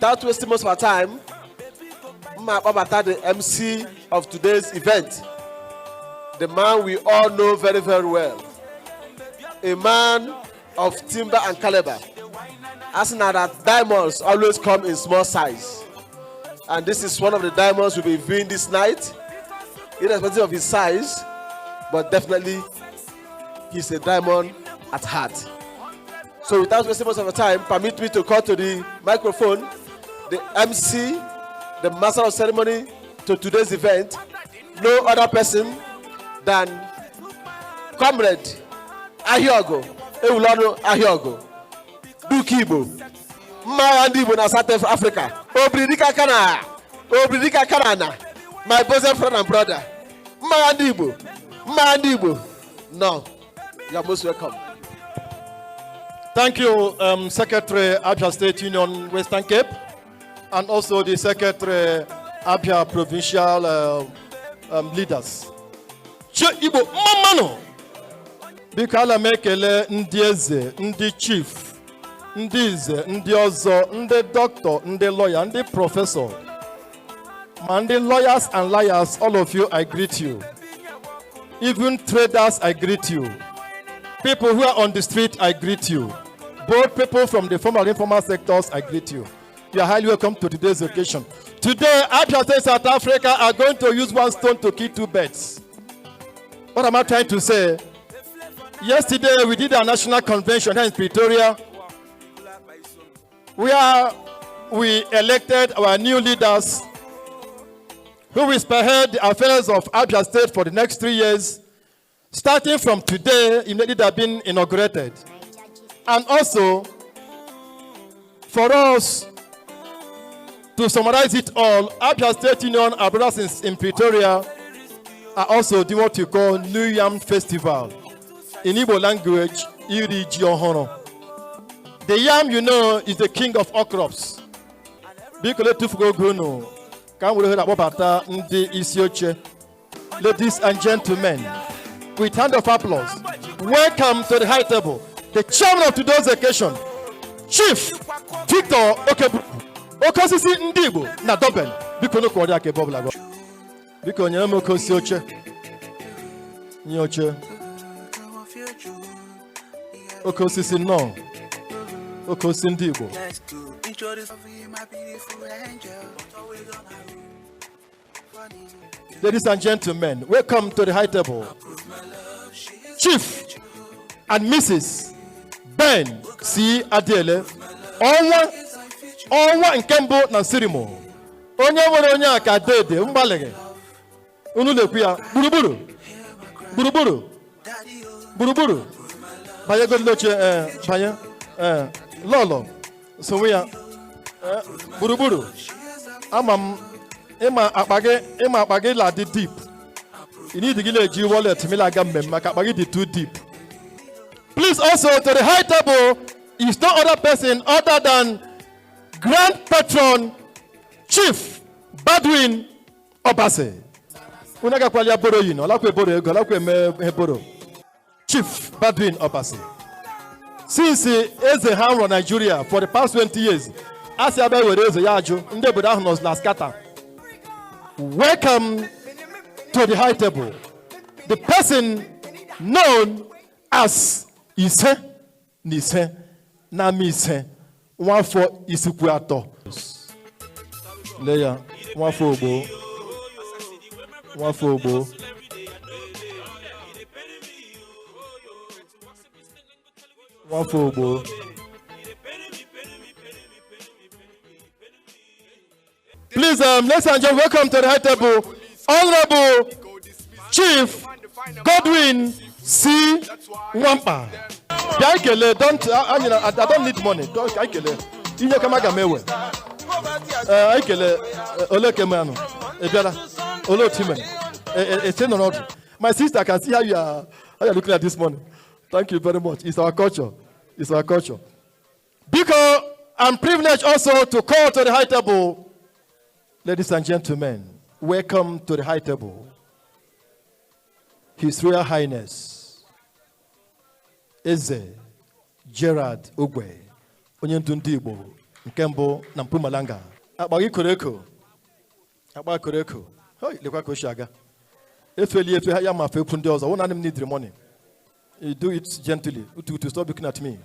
Without wasting most of our time, mma akpọbata the MC of today's event, the man we all know very, very well, a man of timber and caliber. As now that diamonds always come in small size, and this is one of the diamonds we'll be viewing this night, irrespective of his size, but definitely he's a diamond at heart. So without wasting most of our time, permit me to call to the microphone the MC, the master of ceremony to today's event, no other person than Comrade Ahiogo, Ewulonu Ahiogo, Duke Igbo, mma agha ndị Igbo na South Africa, Obirika Kana, Obirika Kanana, my bosom friend and brother, mma agha ndị Igbo, mma agha ndị Igbo, no, you are most welcome. Thank you, Secretary, Abia State Union, Western Cape, and also the Secretary, Abia Provincial leaders. Che Igbo, mma mma nụ! Biko, ana m ekele ndị eze, ndị chief, ndị nze, ndị ọzọ, ndị dọkịta, ndị lawyer, ndị professor, ma ndị lawyers and liars, all of you, I greet you. Even traders, I greet you. People who are on the street, I greet you. Both people from the formal and informal sectors, I greet you. You are highly welcome to today's occasion. Today, Abia State, South Africa are going to use one stone to kill two birds. What am I trying to say? Yesterday, we did a national convention here in Pretoria, where we elected our new leaders who will spearhead the affairs of Abia State for the next 3 years, starting from today, immediately they have been inaugurated. And also, for us to summarize it all, Abia State Union, our brothers in Pretoria, are also doing what you call New Yam Festival. In Igbo language, Iri Ji Ọhụrụ. The yam is the king of all crops. Biko, letufugo oge unu ka m were ohere akpọbata ndị isi oche. Ladies and gentlemen, with hand of applause, welcome to the high table the chairman of today's occasion, Chief Victor Okebru, oke osisi ndị Igbo na Durban. Biko, n'ụka ọdị aka ebe ọbụla gọ. Biko, nyere m oke osisi oche. Nye oche. Oke osisi nnọọ. Oke osisi ndị Igbo. Let's go. Introduce my beautiful angel. Always on her funny. Ladies and gentlemen, welcome to the high table, Chief and Mrs. Ben C. Adiele. Ọnwa ọnwa nke mbụ na Nsirimo. Onye nwere onye a ka dede mgbalịghị. Unu na-ekwu ya gburugburu. Gburugburu. Gburugburu. Banye godilo oche, banye. Lọlọ. Sonwe ya. Gburugburu. Ama m ịma akpa gị, ịma akpa gị la dị deep. You need gị na-eji wallet ma ị aga mmemme maka akpa gị dị too deep. Please, also to the high table is no other person other than Grand Patron, Chief Badwin Obase. Unu agakwala ya boro yi na ọlakwa eboro ego, ọlakwa eme ihe boro. Chief Badwin Obase. Since eze ha rụrụ Nigeria for the past 20 years, a sị abịa were eze ya ajụ, ndị obodo ahụ nọ na scatter. Welcome to the high table the person known as Ise na Ise na ama ise, nwafọ isikwu atọ. Lee ya, nwafọ ogbo, nwafọ ogbo. Nwafọ ogbo. Please, ladies and gentlemen, welcome to the high table, Honorable Chief Godwin C. Nwampa. Bịa ikele, don't, I don't need money. Don't, anyị kelee. Inye kama aga m ewe. Ee, anyị kelee, ole ka eme anụ? Ị bịala? Ole otu i mere? Ese nọ n'ọdụ. My sister, I can see how you are looking at this money. Thank you very much. It's our culture. It's our culture. Because I'm privileged also to call to the high table, ladies and gentlemen, welcome to the high table, His Royal Highness, Eze Gerard Ogwe, onye ndu ndị Igbo. Nke mbụ na Mpumalanga. Akpa gị koro eko. Akpa koro eko. Hoi, lekwa ka o si aga. Efeli efe ya ma fekwu ndị ọzọ. Wụ naanị m need money. You do it gently. Utu utu, stop looking at me.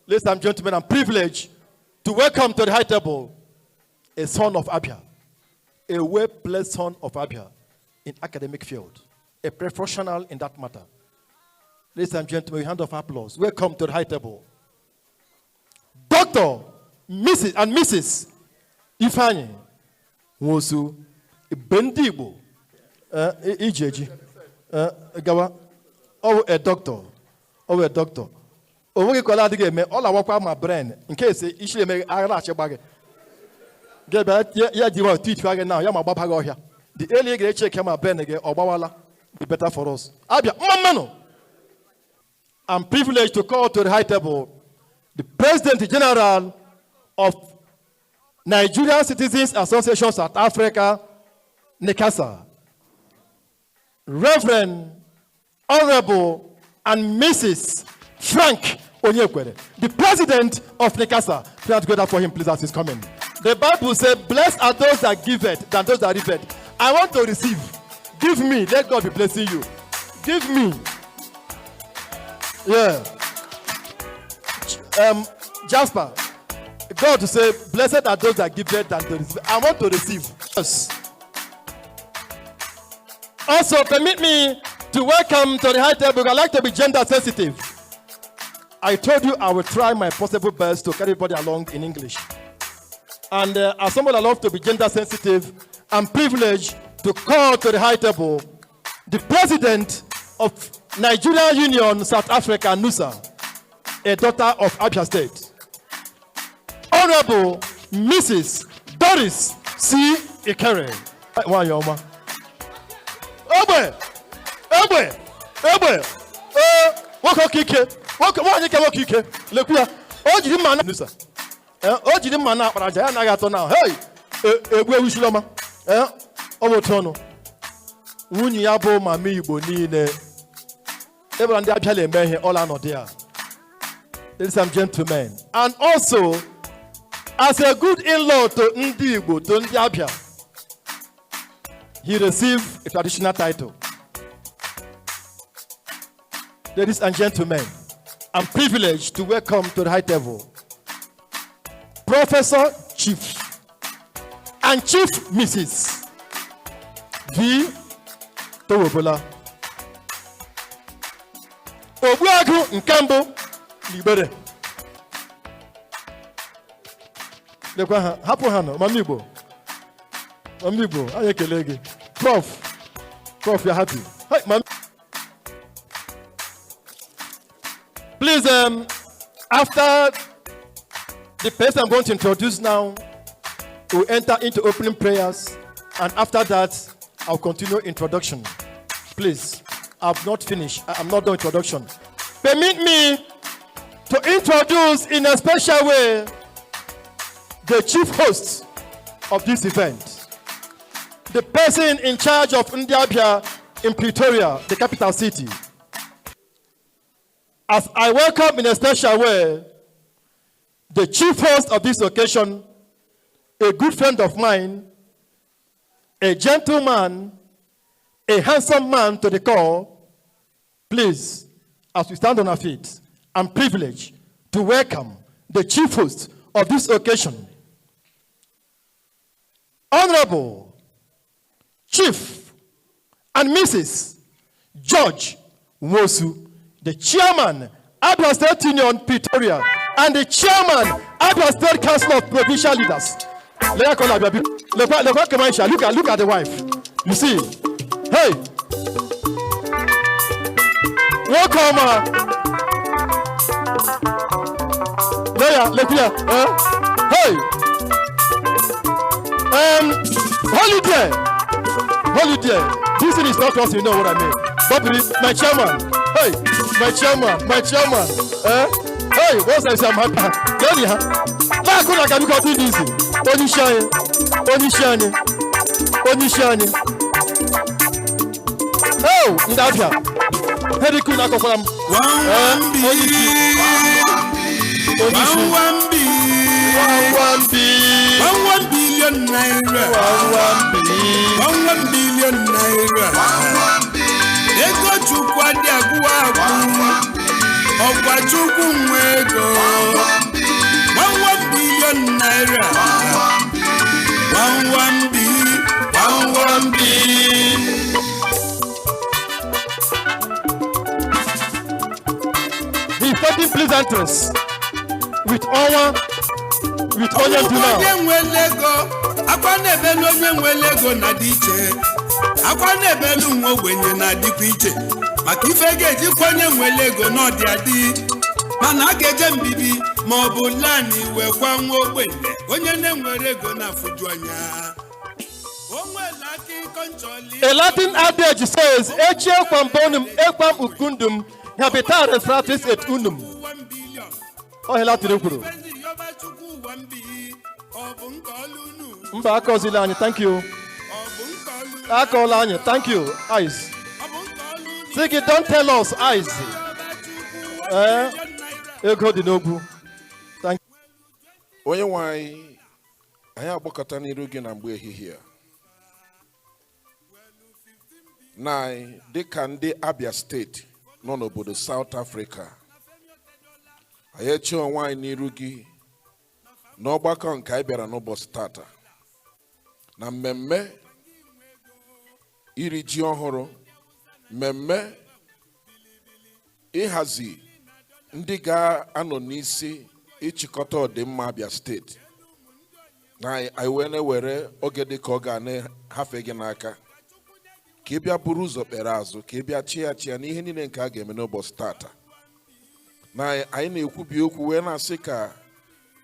Ladies and gentlemen, I'm privileged to welcome to the high table a son of Abia, a well-placed son of Abia in academic field, a professional in that matter. Ladies and gentlemen, hand of applause. Welcome to the high table Dr. Mrs. and Mrs. Ifeanyi Nwosu, Ndị Igbo, iji eji, gawa, ọ wụ a doctor, ọ wụ a doctor. O nweghị ka ọ adịghị eme, ọ na-awakwa ma brain, nke ese isi eme agha achịgba gị. Gị bịa ya ji nwa tweet gị now, ya ma gbaba gị ọhịa. The earlier ị ga-eche ma brain gị ọ gbawala, the better for us. Abịa, mma mmanụ. I'm privileged to call to the high table the President General of Nigerian Citizens Association South Africa, NICASA, Reverend, Honorable, and Mrs. Frank Onyekwere, the President of NICASA. Please together for him, please, as he's coming. The Bible says, "Blessed are those that give it than those that reap it." I want to receive. Give me. Let God be blessing you. Give me. Yeah. Jasper, God to say, "Blessed are those that give it than to receive." I want to receive. Yes. Also, permit me to welcome to the high table. I like to be gender sensitive. I told you I will try my possible best to carry everybody along in English. And as someone I love to be gender sensitive, I'm privileged to call to the high table the President of Nigeria Union South Africa, NUSA, a daughter of Abia State, Honorable Mrs. Doris C. Ikere. Nwanyị ọma. Egbe! Egbe! Egbe! Ee, nwoke oke ike. Nwoke, nwaanyị ke nwoke ike. Lekwu ya. O jiri mma na NUSA. O jiri mma na akpara aja ya anaghị atọ na. Hey! Egbu ewu ọma. Ee, ọ bụ otu ọnụ. Nwunye ya bụ mama Igbo niile. Ebe ndị Abịa na-eme ihe ọla anọdụ ya. Ladies and gentlemen, and also as a good in-law to ndị Igbo, to ndị Abịa, he received a traditional title. Ladies and gentlemen, I'm privileged to welcome to the high table Professor Chief and Chief Mrs. V. Towobola. Ogbuagụ nke mbụ n'Igbere. Lekwa ha, hapụ ha nọ, Mama Igbo. Mama Igbo, anyị ekele gị. Prof, Prof, you're happy. Hi, Mama. Please, after the person I'm going to introduce now, we'll enter into opening prayers, and after that, I'll continue introduction. Please, I've not finished. I'm not done introduction. Permit me to introduce in a special way the chief host of this event, the person in charge of Ndi Abia in Pretoria, the capital city. As I welcome in a special way the chief host of this occasion, a good friend of mine, a gentleman, a handsome man to the core, please, as we stand on our feet, I'm privileged to welcome the chief host of this occasion, Honorable Chief and Mrs. George Nwosu, the chairman, Abia State Union, Pretoria, and the chairman, Abia State Council of Provincial Leaders. Look at the wife. You see, hey, welcome. Leya, look here. Hey, holiday, holiday. This thing is not us, you know what I mean. Bobby, my chairman. Hey, my chairman, my chairman. Eh? Hey, what's I say? I'm happy. Then, yeah. Now, I could like easy. Only shine, only shine. Onye isi anyị. Oh, ndị Abia. Heriku na-akọkwara m. One Onye isi. Onye isi. 1 1 B. 1 1 B. ₦1 1 billion. 1 1 B. ₦1 1 billion. Ego Chukwu adị agwụ agwụ. Ọkwa Chukwu nwe ego. ₦1 1 billion. 1 1 B. 1 1 B. The 13 pleasantries with Ọnwa, with onye ndu now. Onye nwere ego, akwa na-ebelu onye nwere ego na-adị iche, akwa na-ebelu nwa ogbenye na-adịkwa iche, maka ife ga-ejikwa onye nwere ego n'ọdị adị, mana a ga-eje mbibi ma ọ bụ lani wekwa nwa ogbenye. Onye na-enwere ego na-afụju anya. O nwere akụkọ nchọli. A Latin adage says, "Ecce quam bonum, equam jucundum, habitare fratres et unum." 1 billion. Ọ ihe Latin kwuru. Ifezi yọba Chukwu 1 B, ọ bụ nke ọlụ unu? Mba, akọzila anyị, thank you. Ọ bụ nke ọlụ? Akọọla anyị, thank you. Eyes. Ọ bụ nke ọlụ unu? Sị gị, don't tell us, eyes. Eh, ego dị n'ogwu. Thank. Onye nwe anyị, anyị agbakọta n'iru gị na mgbe ehihie a na anyị dịka ndị Abia Steeti nọ n'obodo South Africa, anyị eche onwe anyị n'iru gị n'ọgbakọ nke anyị bịara n'ụbọchị tata na mmemme iri ji ọhụrụ, mmemme ịhazi ndị ga-anọ n'isi ịchịkọta ọdịmma Abia Steeti, na anyị wee na-ewere oge dị ka ọ ga na-hafe gị n'aka ka ị bịa buru ụzọ kpere azụ, ka ị bịa chịa chịa n'ihe niile nke a ga-eme n'ụbọchị tata. Na anyị na-ekwubi okwu wee na-asị ka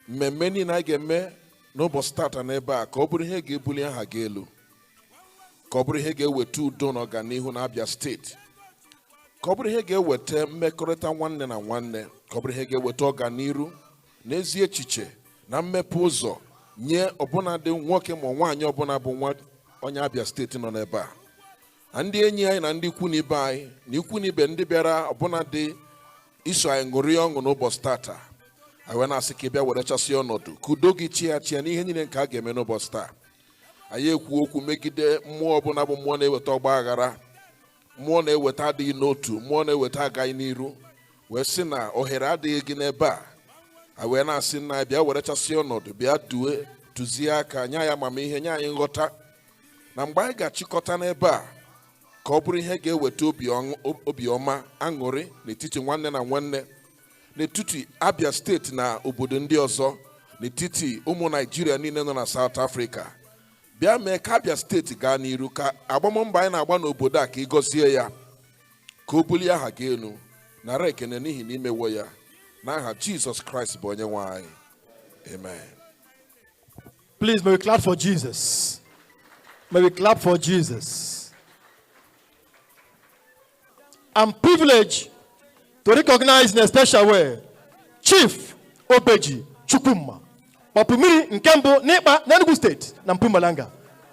mmemme niile anyị ga-eme n'ụbọchị tata n'ebe a, ka ọ bụrụ ihe ga-ebuli aha gị elu, ka ọ bụrụ ihe ga-eweta udo na ọganihu na Abia Steeti, ka ọ bụrụ ihe ga-eweta mmekọrịta nwanne na nwanne, ka ọ bụrụ ihe ga-eweta ọganiru na ezi echiche na mmepe ụzọ nye ọbụnadị nwoke ma nwaanyị ọbụla bụ nwa onye Abia Steeti nọ n'ebe a, na ndị enyi anyị na ndị ikwu na ibe anyị na ikwu na ibe ndị bịara ọbụnadị iso anyị ṅụrịa ọṅụ n'ụbọchị tata. Anyị wee na-asị ka ị bịa werechasị ọnọdụ, ka udo gị chia chia n'ihe niile nke a ga-eme n'ụbọchị taa. Anyị ekwu okwu megide mmụọ ọbụla bụ mmụọ na-eweta ọgba aghara, mmụọ na-eweta adịghị n'otu, mmụọ na-eweta agaghị n'iru, wee sị na ohere adịghị gị n'ebe a. Anyị wee na-asị, nna anyị, bịa werechasị ọnọdụ, bịa due, tụzie aka, nye anyị amamihe, nye anyị nghọta, na mgbe anyị ga-achịkọta n'ebe a, ka ọ bụrụ ihe ga-eweta obiọma, aṅụrị n'etiti nwanne na nwanne, n'etiti Abia Steeti na obodo ndị ọzọ, n'etiti ụmụ Naijiria niile nọ na South Africa. Bịa mee ka Abia Steeti gaa n'iru, ka agbammbọ anyị na-agba n'obodo a, ka ị gọzie ya, ka o bulie aha gị elu. Nara ekene n'ihi na imewo ya. N'aha Jizọs Kraịst bụ onye nwe anyị, amen. Please, may we clap for Jesus. May we clap for Jesus. I'm privileged to recognize in a special way Chief Obeji Chukwuma. Ọpụmiri nke mbụ n'Ịkpa n'Enugu Steeti na Mpumalanga.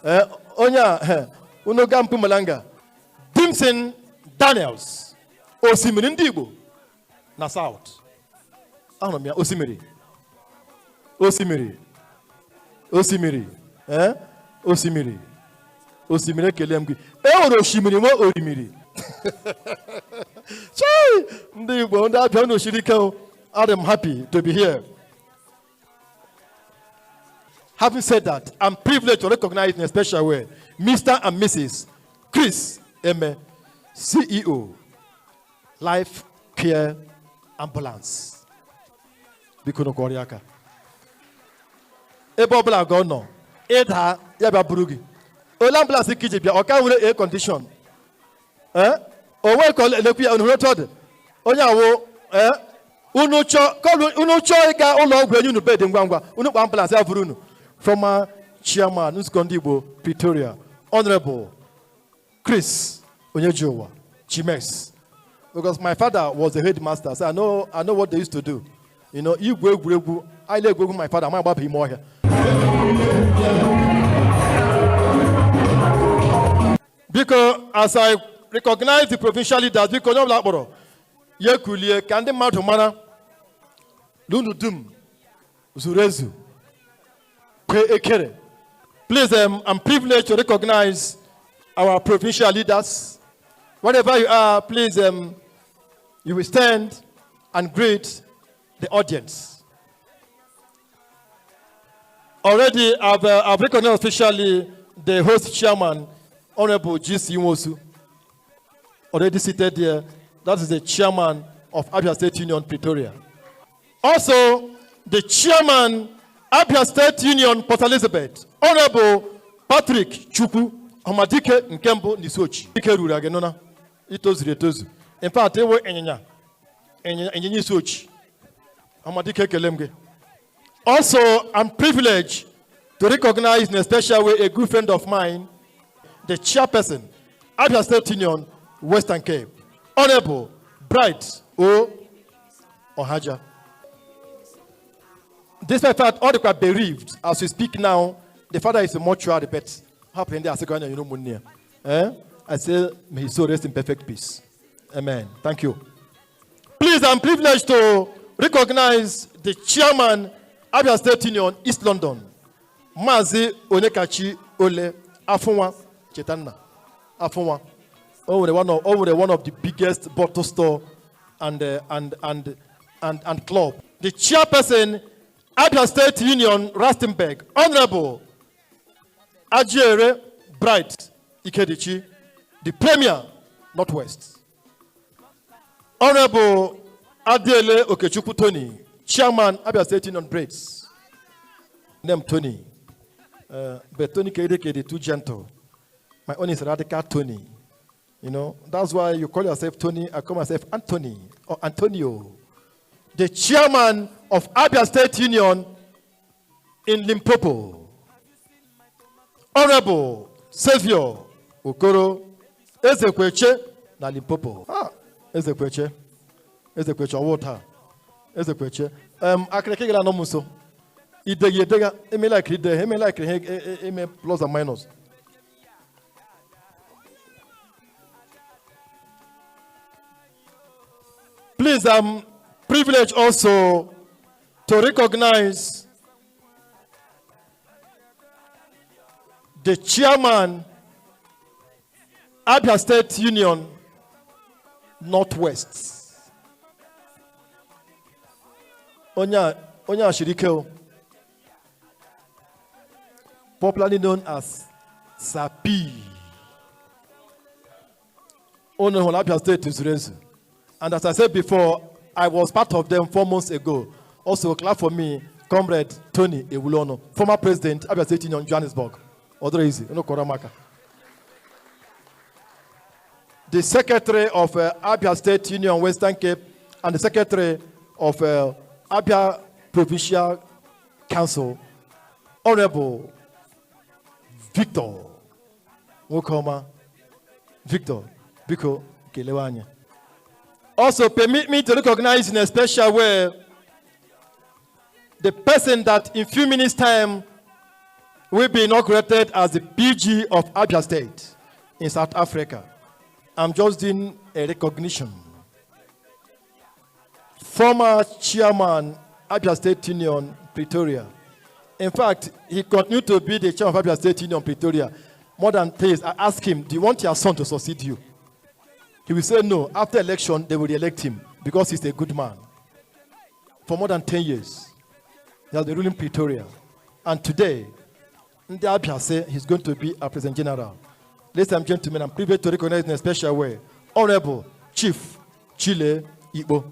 Eh, onye a, unu gaa Mpumalanga. Dimson Daniels, Osimiri ndị Igbo na South. Ahụrụ m ya, Osimiri. Osimiri. Osimiri, eh? Osimiri, osimiri, ekele m gị. E nwere osimiri nwe orimiri. Chai! Ndị Igbo, ndị Abịa, unu siri ike o. I'm happy to be here. Having said that, I'm privileged to recognize in a special way Mr. and Mrs. Chris Eme, CEO, Life Care Ambulance. Biko nụkọrọ aka. Ebe ọbụla ga ọ nọ, ịda ya bịa buru gị. Ole ambulance ka iji bịa, ọ ka nwere air condition. Eh? O nwee ka ọ elekwu ya, unu hụrụ otu ọ dị. Onye awụ, eh? Unu chọọ kọlụ, unu chọọ ịga ụlọ ọgwụ enye unu bed ngwa ngwa, unu kpọ ambulance ya buru unu. Former chairman Nzukọ Ndị Igbo Pretoria, Honorable Chris Onyejiuwa Chimex. Because my father was the headmaster, so I know what they used to do. Igwu egwuregwu, anyị na-egwu egwu, my father, ma agbapụ ime ọhịa. Biko, as I recognize the provincial leaders, biko onye ọbụla kpọrọ ya ekulie ka ndị mmadụ mara na unu dum zuru ezu kwe ekere. Please, I'm privileged to recognize our provincial leaders. Wherever you are, please, you will stand and greet the audience. Already, I've recognized officially the host chairman, Honorable G.C. Nwosu, already seated there. That is the chairman of Abia State Union, Pretoria. Also, the chairman, Abia State Union, Port Elizabeth, Honorable Patrick Chukwu Ọmadike nke mbụ n'Isuochi. Ike ruru gị nụna, itozuru etozu. In fact, ewe ịnyịnya, ịnyịnya ịnyịnya Isuochi. Ọmadike, ekele m gị. Also, I'm privileged to recognize in a special way a good friend of mine, the chairperson, Abia State Union, Western Cape, Honorable Bright O. Ohaja. Despite fact, all the are bereaved as we speak now, the father is a mortuary, but happening there, I say, eh? I say, may his soul rest in perfect peace. Amen. Thank you. Please, I'm privileged to recognize the chairman, Abia State Union, East London, Mazi Onyekachi Ole Afunwa Chetanna. Afunwa. O nwere one of the biggest bottle store and club. The chairperson, Abia State Union, Rustenburg, Honorable Ajiere Bright Ikedichi, the Premier, Northwest. Honorable Adele Okechukwu Tony, Chairman, Abia State Union Braids. Name Tony. But Tony Kedeke, too gentle. My own is Radical Tony. That's why you call yourself Tony, I call myself Anthony or Antonio. The chairman of Abia State Union in Limpopo, Honorable Savior Okoro Ezekweche na Limpopo. Ah, Ezekweche. Ezekweche, ọwụ Ezekweche. Akịrịkị gara nọ m nso. Ideghi edega, emela ikiri ide, emela ikiri ihe eme plus and minus. Please, I'm privileged also to recognize the chairman, Abia State Union, Northwest. Onye a shiri ike o. Popularly known as Sapi. Unu hụrụ Abia State zuru ezu. And as I said before, I was part of them 4 months ago. Also, clap for me, Comrade Tony Ewulono, former president, Abia State Union, Johannesburg. Odoro easy, unu kọrọ maka. The secretary of Abia State Union, Western Cape, and the secretary of Abia Provincial Council, Honorable Victor Nwokoma. Victor, biko, kelewe anyị. Also, permit me to recognize in a special way the person that in few minutes' time will be inaugurated as the PG of Abia State in South Africa. I'm just doing a recognition. Former chairman, Abia State Union, Pretoria. In fact, he continued to be the chairman of Abia State Union, Pretoria. More than 10 years. I asked him, "Do you want your son to succeed you?" He will say no. After election, they will elect him because he's a good man. For more than 10 years, he has been ruling Pretoria. And today, Ndị Abia say he's going to be a president general. Ladies and gentlemen, I'm privileged to recognize in a special way Honorable Chief Chile Igbo.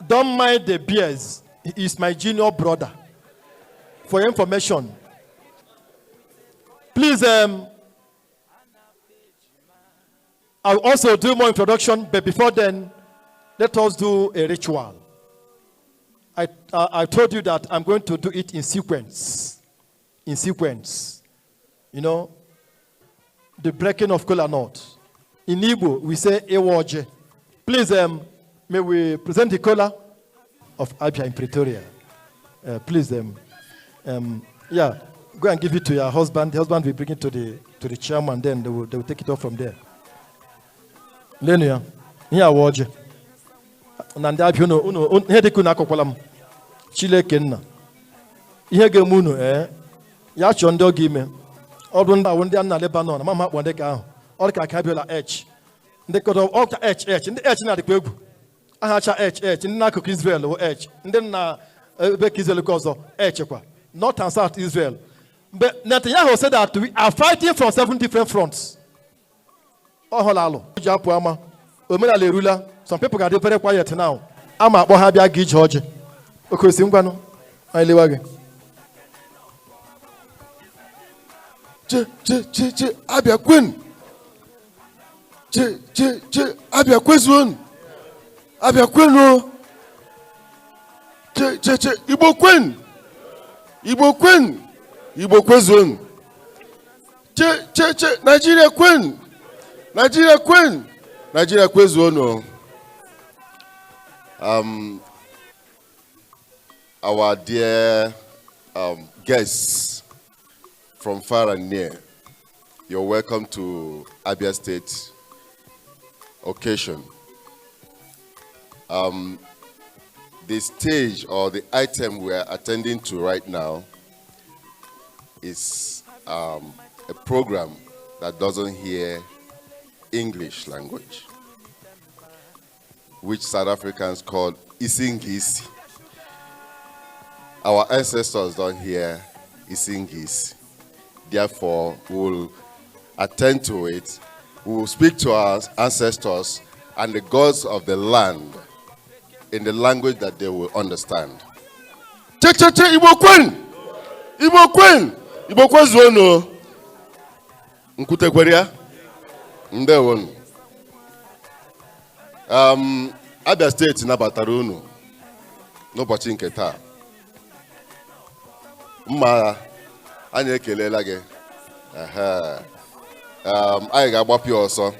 Don't mind the beers. He is my junior brother. For your information, please, I'll also do more introduction, but before then, let us do a ritual. I told you that I'm going to do it in sequence. In sequence. The breaking of kola nut. In Igbo, we say Ịwa ọjị. Please, may we present the kola of Abia in Pretoria. Please, yeah. Go and give it to your husband. The husband will bring it to the chairman. Then they will take it off from there. Lenu ya. Ihe awa ọjị. Na ndị Abịa, unu ihe dịka unu akọkwala m. Chineke nna. Ihe ga-eme unu, ee, ya chọọ ndị ọ ga-ime. Ọ bụrụ ndị awụ ndị a na Lebanon, ma ma akpọ ndị ka ahụ. Ọ dị ka aka abịala H. Ndị kọdọ ọ ka H H, ndị H na-adịkwa egwu. Aha cha H H, ndị n'akụkụ Israel wụ H. Ndị na ebe ka Israel nke ọzọ H kwa. North and South Israel. But Netanyahu said that we are fighting from seven different fronts. Ọ hụla alụ. Ji apụ ama. Omenala erula. Some people ga-adị very quiet now. Ama akpọ ha bịa ga ije ọjị. Okosi, ngwanụ. Anyị lewa gị. Che che che che, Abịa kwenu! Che che che, Abịa kwezuonu! Abịa kwenu o! Che che che, Igbo kwenu! Igbo kwenu! Igbo kwezuonu! Che che che, Nigeria kwenu! Nigeria kwenu! Nigeria kwezuonu o! Our dear guests from far and near, you're welcome to Abia State occasion. The stage or the item we are attending to right now is a program that doesn't hear English language, which South Africans call isiNgisi. Our ancestors don't hear isiNgisi. Therefore, we will attend to it. We will speak to our ancestors and the gods of the land in the language that they will understand. Che che che, Igbo kwenu! Igbo kwenu! Igbo kwezuonu o! Nkwutekwere ya? Ndewonu. Abia Steeti nabatara unu n'ụbọchị nke taa. Mma, anyị ekelela gị. Ehe. Anyị ga-agbapụ ya ọsọ.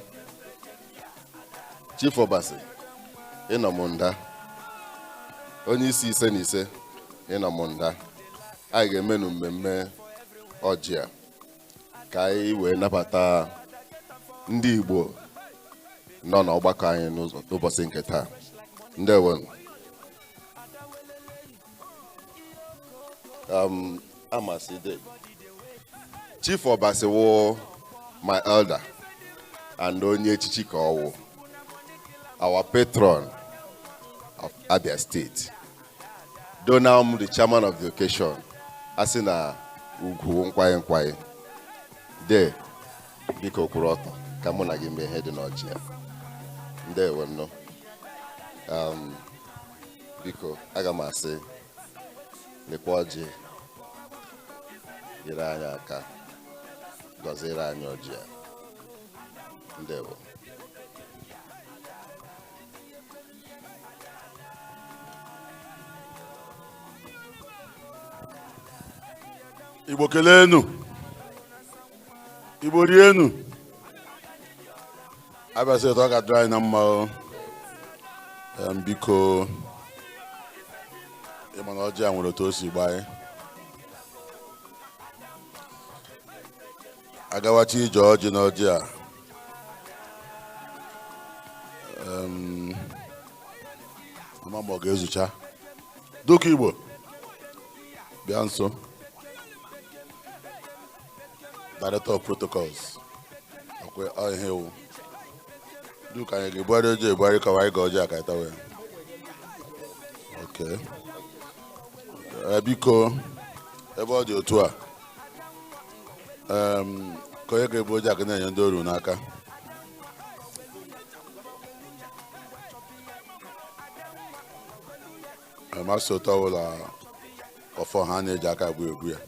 Chief Obasi, ịnọ m nda. Onye isi ise na ise, ịnọ m nda. Anyị ga-emenu mmemme ọjị a ka anyị wee nabata ndị Igbo nọ n'ọgbakọ anyị n'ụbọchị nke taa. Ndewonu. Amasị de. Chief Obasi wụ my elder and onye echichi ka ọ wụ. Our patron of Abia State. Though now I'm the chairman of the occasion, a sị na ugwu nkwanye nkwanye. De, biko kwụrụ ọtọ ka mụ na gị mee ihe dị n'ọjị ya. Ndewo nnọọ. Biko, aga m asị, lekwa ọjị, nyere anyị aka, gọziere anyị ọjị a. Ndewo. Igbo kelenu! Igbo rienu! Abịa Steeti, ọ ga-adịrị anyị na mma o. Biko, ịma na ọjị a nwere otu o si gbaa anyị agawachi ije ọjị na ọjị a. Ama ma ọ ga-ezucha Duka Igbo bịa nso. Director of Protocols, ọkwa ọ ihe iwu Duka, anyị ga-ebugharị ọjị ebugharị ka anyị ga ọjị a ka anyị tawa ya. Okay. Biko, ebe ọ dị otu a, ka onye ga-ebu ọjị a ga na-enye ndị oru n'aka. Amasị ụtọ ọbụla ọfọ ha na-eji aka egbu egbu ya.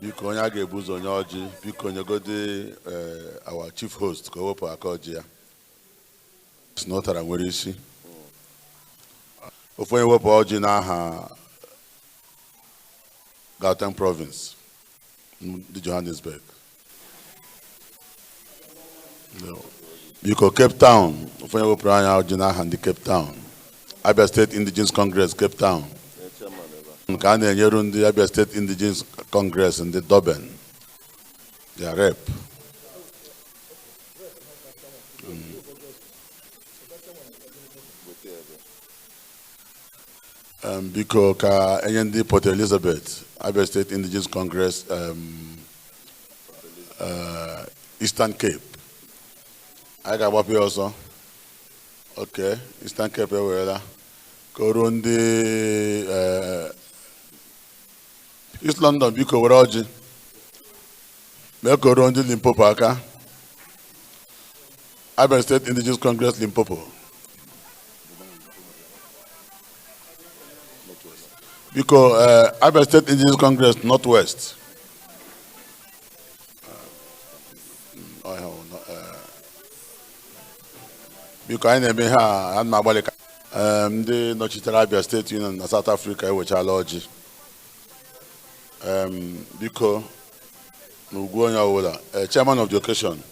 Biko, onye a ga-ebu ụzọ onye ọjị, biko nyegodi our chief host ka o wepụ aka ọjị ya. Si na ụtara nwere isi. Ofu onye wepụ ọjị n'aha Gauteng Province, ndị Johannesburg. No. Biko, Cape Town, ofu onye wepụrụ anya ọjị n'aha ndị Cape Town. Abia State Indigenous Congress, Cape Town. Ka a na-enyeru ndị Abia State Indigenous Congress, ndị Durban, their rep. Biko ka enye ndị Port Elizabeth, Abia State Indigenous Congress, Eastern Cape. Anyị ga-agbapụ ya ọsọ. Ok, Eastern Cape ewerela. Ka o ruo ndị East London, biko were ọjị. Mee ka o ruo ndị Limpopo aka. Abia State Indigenous Congress, Limpopo. Biko, Abia State Indigenous Congress, Northwest. Ọ ihe wụ, biko, anyị na-eme ihe a, a na-agbalị ka ndị nọchitere Abia State Union na South Africa ewechala ọjị. Biko, n'ugwu onye ọbụla, chairman of the occasion,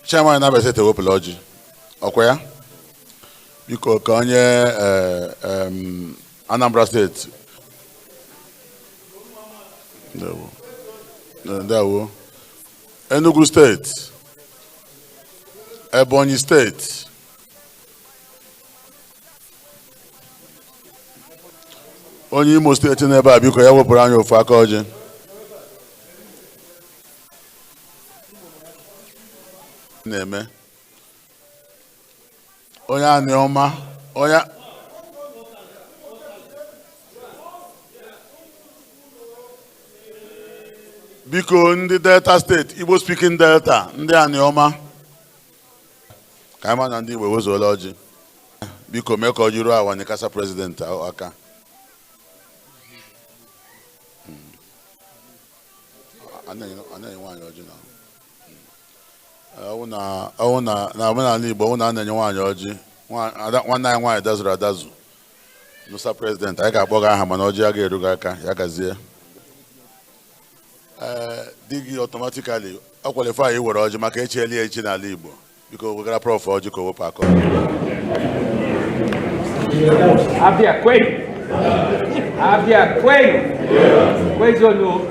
chairman na Abia State ewepụla ọjị ọkwa ya. Biko, ka onye Anambra State. Ndewo. Ndewo. Enugu State, Ebonyi State, onye Imo State n'ebe a, biko ya wepụrụ anyị ofu aka ọjị. Na-eme onye anị ọma, onye biko, ndị Delta State, Igbo speaking Delta, ndị anị ọma, ka anyị ma na ndị Igbo ewezuola ọjị. Biko, mee ka ọjị ruo awa Nikasa president aka. Anaghị nwaanyị ọjị na ọwụ na omenala Igbo, ọwụ na a na-enye nwaanyị ọjị. Nwanne anyị nwaanyị dazuru adazu, Nusa president, anyị ga-akpọ gị aha, mana ọjị agaghị eru gị aka. Ya gazie. Ee, di gị automatically ọ qualify iwere ọjị maka echieli ya echi n'ala Igbo. Biko, wegara Prof ọjị ka o wepụ aka. Abia kwenu. Abia kwenu. Kwezuonu.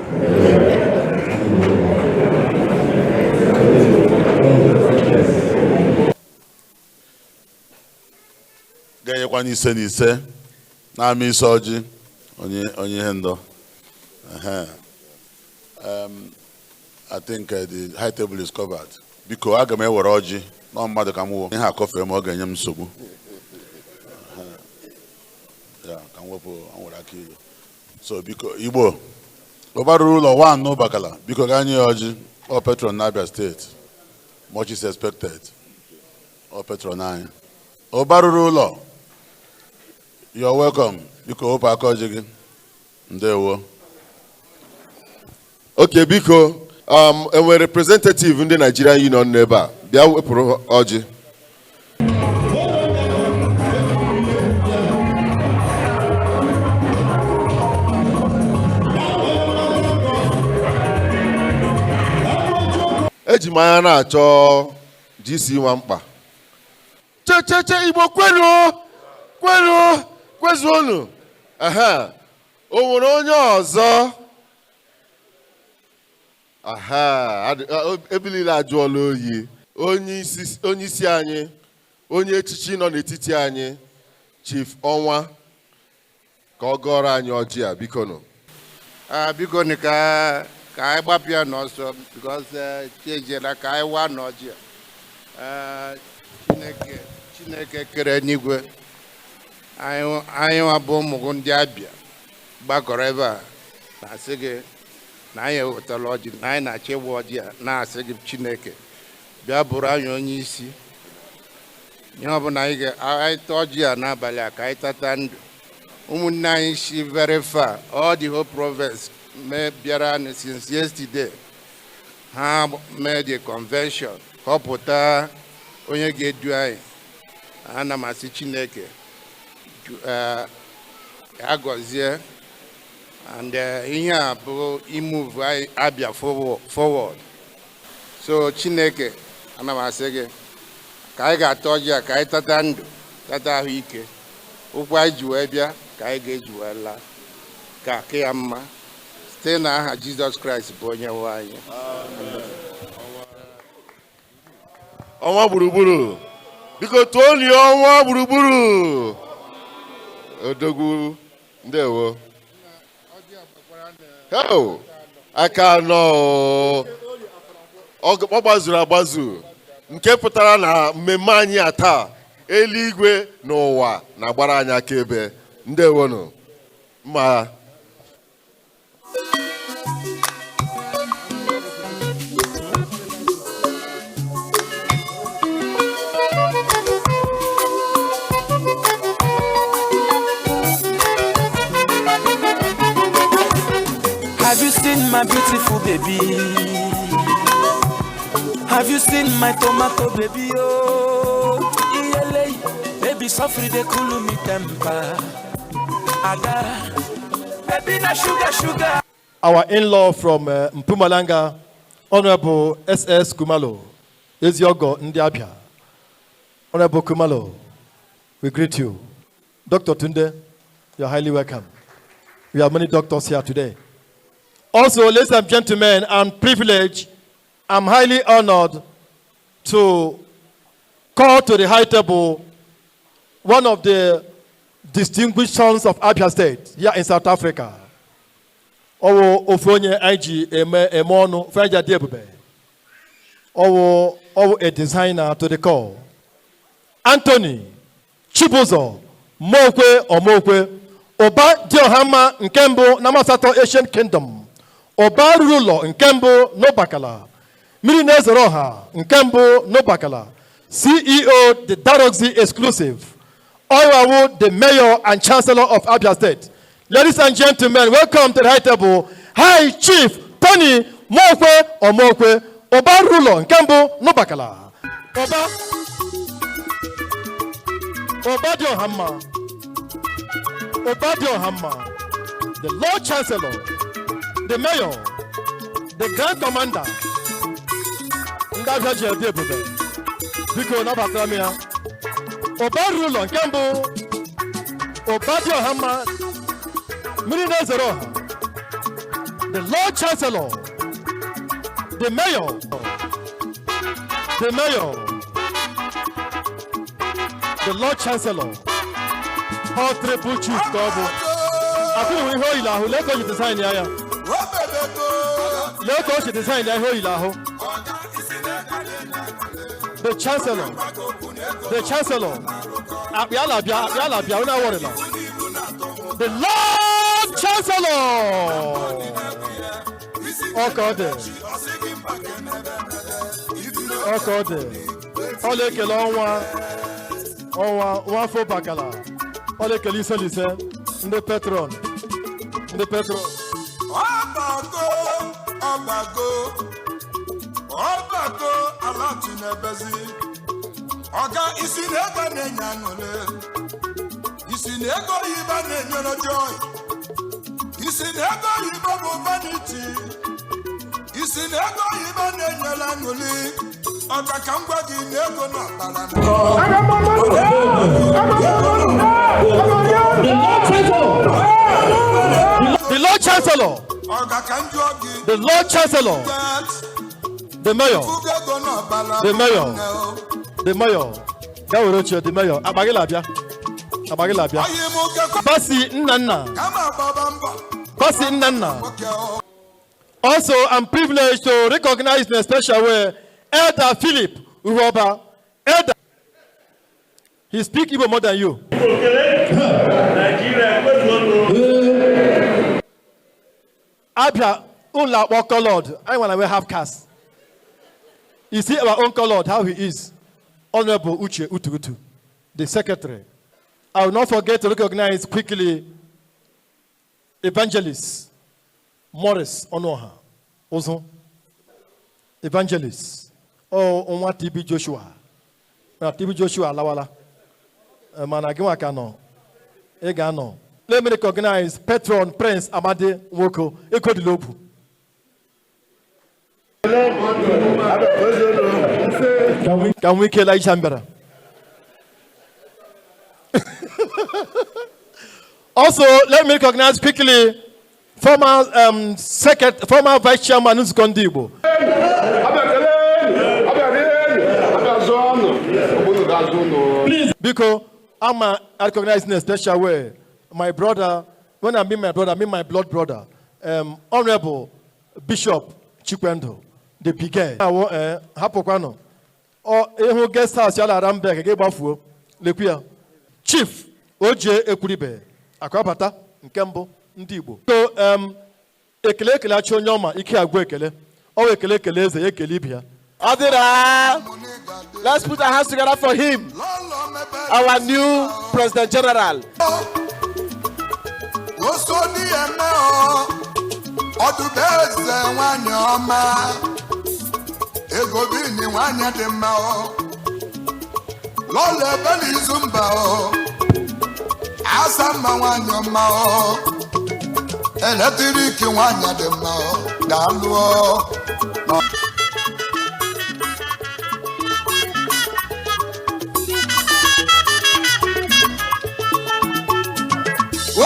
Ga-enyekwa n'ise na ise na-ama ise ọjị, onye ihe ndọ. Ehe. I think the high table is covered. Biko, aga m ewere ọjị nọ mmadụ ka m wụ ihe akọfee ma ọ ga-enye m nsogbu. Ehe. Ya ka m wepụ ọ nwere aka ilu. So biko, Igbo ụba ruru ụlọ one n'Ụbakala, biko gaa nye ya ọjị. Ọ patron na Abia State, much is expected. Ọ patron anyị, ụba ruru ụlọ, you're welcome. Biko, wepụ aka ọjị gị. Ndewo. Ok, biko, enwere representative ndị Nigerian Union n'ebe a? Bịa wepụrụ ọjị. Eji m anya na-achọ GC Nwamkpa. Checheche, Igbo kwenu, kwenu, kwezuonu. Ehe, o nwere onye ọzọ? Aha, ebe niile ajụọla oyi. Onye isi anyị, onye echichi nọ n'etiti anyị, Chief Ọnwa, ka ọ gọrọ anyị ọjị a, biko nụ. Ah, biko ni, ka anyị gbapụ ya n'ọsọ because chi ejiela, ka anyị waa n'ọjị a. Ah, Chineke, Chineke kere n'igwe anyị, anyị nwa bụ ụmụ gị ndị Abịa gbakọrọ ebe a na-asị gị na anyị ewetala ọjị, na anyị na-achọ ịgba ọjị a, na-asị gị, Chineke, bịa bụrụ anyị onye isi ihe ọbụla anyị ga anyị taa ọjị a n'abalị a, ka anyị tata ndụ. Ụmụnne anyị si very far, all the whole province mee bịara anyị since yesterday. Ha mee the convention, họpụta onye ga-edu anyị. Ana m asị Chineke ya gọzie and ihe a bụ i move anyị Abia forward. So Chineke, ana m asị gị ka anyị ga-ata ọjị a, ka anyị tata ndụ, tata ahụike. Ụkwụ anyị ji wee bịa ka anyị ga-eji wee laa, ka aka ya mma site na aha Jizọs Kraịst bụ onye nwe anyị. Ọnwa gburugburu, biko tụọ nie ọnwa gburugburu. Odogwu, ndewo. Heo, aka anọ o. Ọ gbazuru agbazu, nke pụtara na mmemme anyị a taa, eluigwe na ụwa na-agbara anyị akaebe. Ndewonu mma. Have you seen my beautiful baby? Have you seen my tomato baby? Oh, iyele, baby, suffer the cool me temper. Ada, baby, na sugar, sugar. Our in-law from Mpumalanga, Honorable S.S. Kumalo, Eziogo Ndi Abia. Honorable Kumalo, we greet you. Dr. Tunde, you are highly welcome. We have many doctors here today. Also, ladies and gentlemen, I'm privileged, I'm highly honored to call to the high table one of the distinguished sons of Abia State here in South Africa. Ọwụ ofu onye anyị ji eme eme ọnụ, ofu anyị ji adị ebube. Ọwụ a designer to the core. Anthony Chibuzo Mokwe Omokwe, Ụba dị ọha mma nke mbụ na Amasatọ Ancient Kingdom, Ụba ruru ụlọ nke mbụ n'Ụbakala, mmiri na-ezoro ọha nke mbụ n'Ụbakala, CEO the Daroxy Exclusive, Oiwawu, the Mayor and Chancellor of Abia State. Ladies and gentlemen, welcome to the high table, High Chief Tony Mokwe Omokwe, Ụba ruru ụlọ nke mbụ n'Ụbakala. Ụba dị ọha mma, Ụba dị ọha mma, the Lord Chancellor, the Mayor, the Grand Commander, ndị Abia ji ede ebube, biko nabatara m ya. Ụba ruru ụlọ nke mbụ, Ụba dị ọha mma, mmiri na-ezoro ọha, the Lord Chancellor, the Mayor, the Mayor, the Lord Chancellor, all triple chief ka ọ bụ. Akụrụ ihe o yiri ahụ, lee ka o ji design ya ya. Lee ka o si design ya ihe o yiri ahụ. The Chancellor, the Chancellor, akpị ala bịa, akpị ala bịa, unu awọrịla. The Lord Chancellor! Ọ ka ọ dị. Ọ ka ọ dị. Ọ na-ekele ọnwa, ọnwa, nwafọ Bakala. Ọ na-ekele ise na ise, ndị patron, ndị patron. Ọbago, ọbago, ọbago, ala tinebezi. Ọga isi na ego na-enye aṅụrị. Isi na ego oyibo na-enyere joy. Isi na ego oyibo bụ vanity. Isi na ego oyibo na-enyere aṅụrị. Ọga ka m gwa gị na ego na-akpara. The Lord Chancellor, Ọga ka m jụọ gị. the Lord Chancellor, the Mayor, Fugo ego n'ọbara the Mayor, the Mayor, gaa were oche, the Mayor, akpa gị na-abịa, akpa gị na-abịa. Basi Nnanna, Kama gbaba mbọ. Basi Nnanna. Also, I'm privileged to recognize in a special way Elder Philip Uroba. Elder, he speaks Igbo more than you. Abia, ụlọ akpọ colored. I want to wear half caste. You see our own colored, how he is. Honorable Uche Uturutu, the secretary. I will not forget to recognize quickly Evangelist Morris Onoha. Ozo. Evangelist. Oh, Onwa TB Joshua. Na TB Joshua alawala. Mana gị nwa ka nọ. Ị ga-anọ. Let me recognize Patron Prince Amadi Nwoko, Ekodilobu. Ka nwee ike Elisha mbịara. Also, let me recognize quickly former Vice Chairman Nzukọ Ndị Igbo. Please, biko, I'm recognize in a special way my brother. When I mean my brother, I mean my blood brother, Honorable Bishop Chikwendo, the PK. Hapụkwanụ. Ọ ịhụ guest house ya lara mbe ka gị gbafuo. Lekwu ya. Chief Oje Ekwuribe, akwabata nke mbụ ndị Igbo. So, ekele ekele achị onye ọma ike agwụ ekele. Ọ wụ ekele ekele eze ya ekele ibe ya. Odira, let's put our hands together for him, our new President General. Osodi eme ọ ọdụbeze nwanyị ọma ego bini nwanyị dị mma ọ lọlọ ebe n'izu mba ọ asa mma nwanyị ọma ọ eletrik nwanyị dị mma ọ daalụ ọ.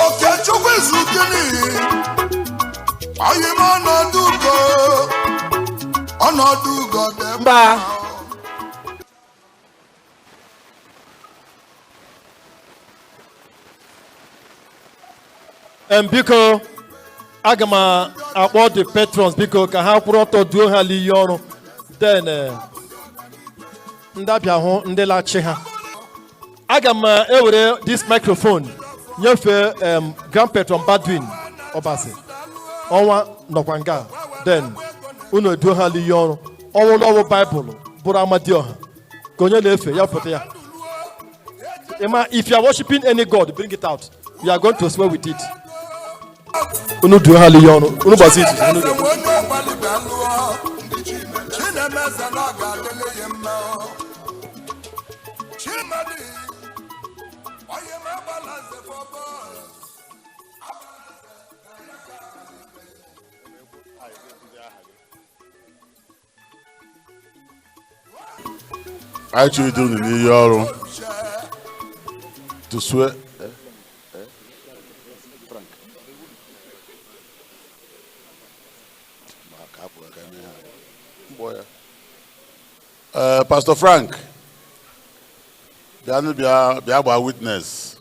Okechukwu izu gịnị ọyị m ọnọdụ ugo ọnọdụ ugo dị mba. Biko, aga m akpọ the patrons, biko, ka ha kwụrụ ọtọ duo ha n'iyi ọrụ. Then ndị abịa hụ ndị lachi ha. Aga m ewere this microphone nyefee Grand Patron Badwin Obasi. Ọnwa nọkwa nga. Then unu eduo ha n'iyi ọrụ. Ọwụlụ ọwụ Baịbụl bụrụ Amadioha ka onye na-efe ya pụta ya. Ima, if you are worshiping any god, bring it out. You are going to swear with it. Unu duo ha n'iyi ọrụ. Unu gbazie izuzu, unu ga-egbu. Onye gbalịba lụọ Chinemeze na ọ ga-adịlị ya mma ọ. Chimadi onye m agbala nze for boys. Anyị chọrọ idu unu n'iyi ọrụ to swear. Pastor Frank, bịanụ bịa bịa gbaa witness.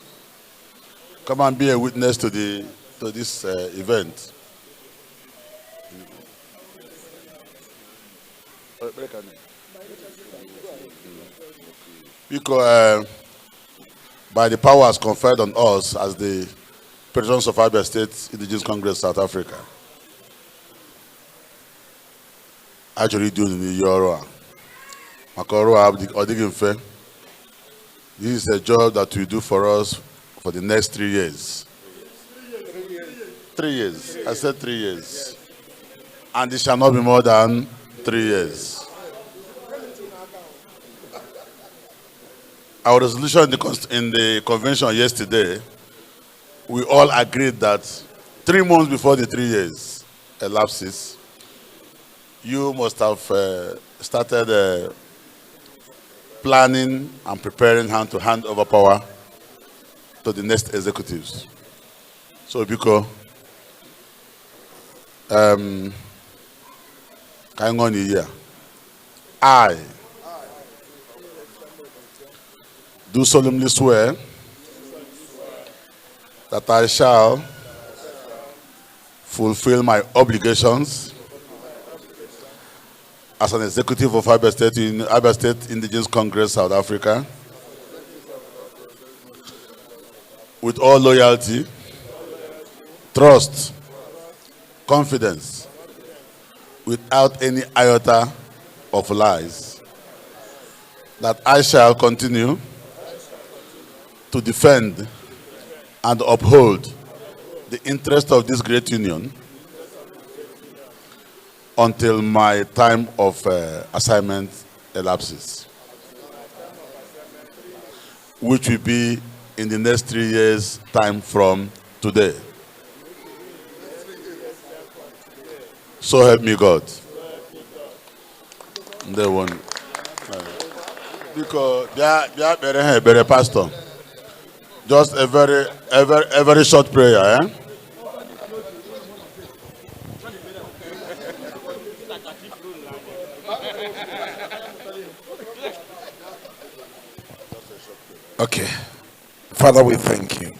Come and be a witness to this event. Biko, by the powers conferred on us as the patrons of Abia State Indigenous Congress South Africa, achọrọ idu unu n'iyi ọrụ a maka ọrụ a ọ dịghị mfe. This is a job that we do for us for the next 3 years. 3 years. I said 3 years. And it shall not be more than 3 years. Our resolution in the convention yesterday, we all agreed that 3 months before the 3 years elapses, you must have started planning and preparing how to hand over power to the next executives. So, biko, ka anyị ṅụọ n'iyi a. I do solemnly swear that I shall fulfill my obligations as an executive of Abia State Indigenous Congress South Africa with all loyalty, trust, confidence, without any iota of lies, that I shall continue to defend and uphold the interest of this great union until my time of assignment elapses, which will be in the next 3 years' time from today. So help me God. Ndewo. Biko, bịa bịa kpere ha ekpere, pastor. Just a very short prayer, eh? Okay. Father, we thank you.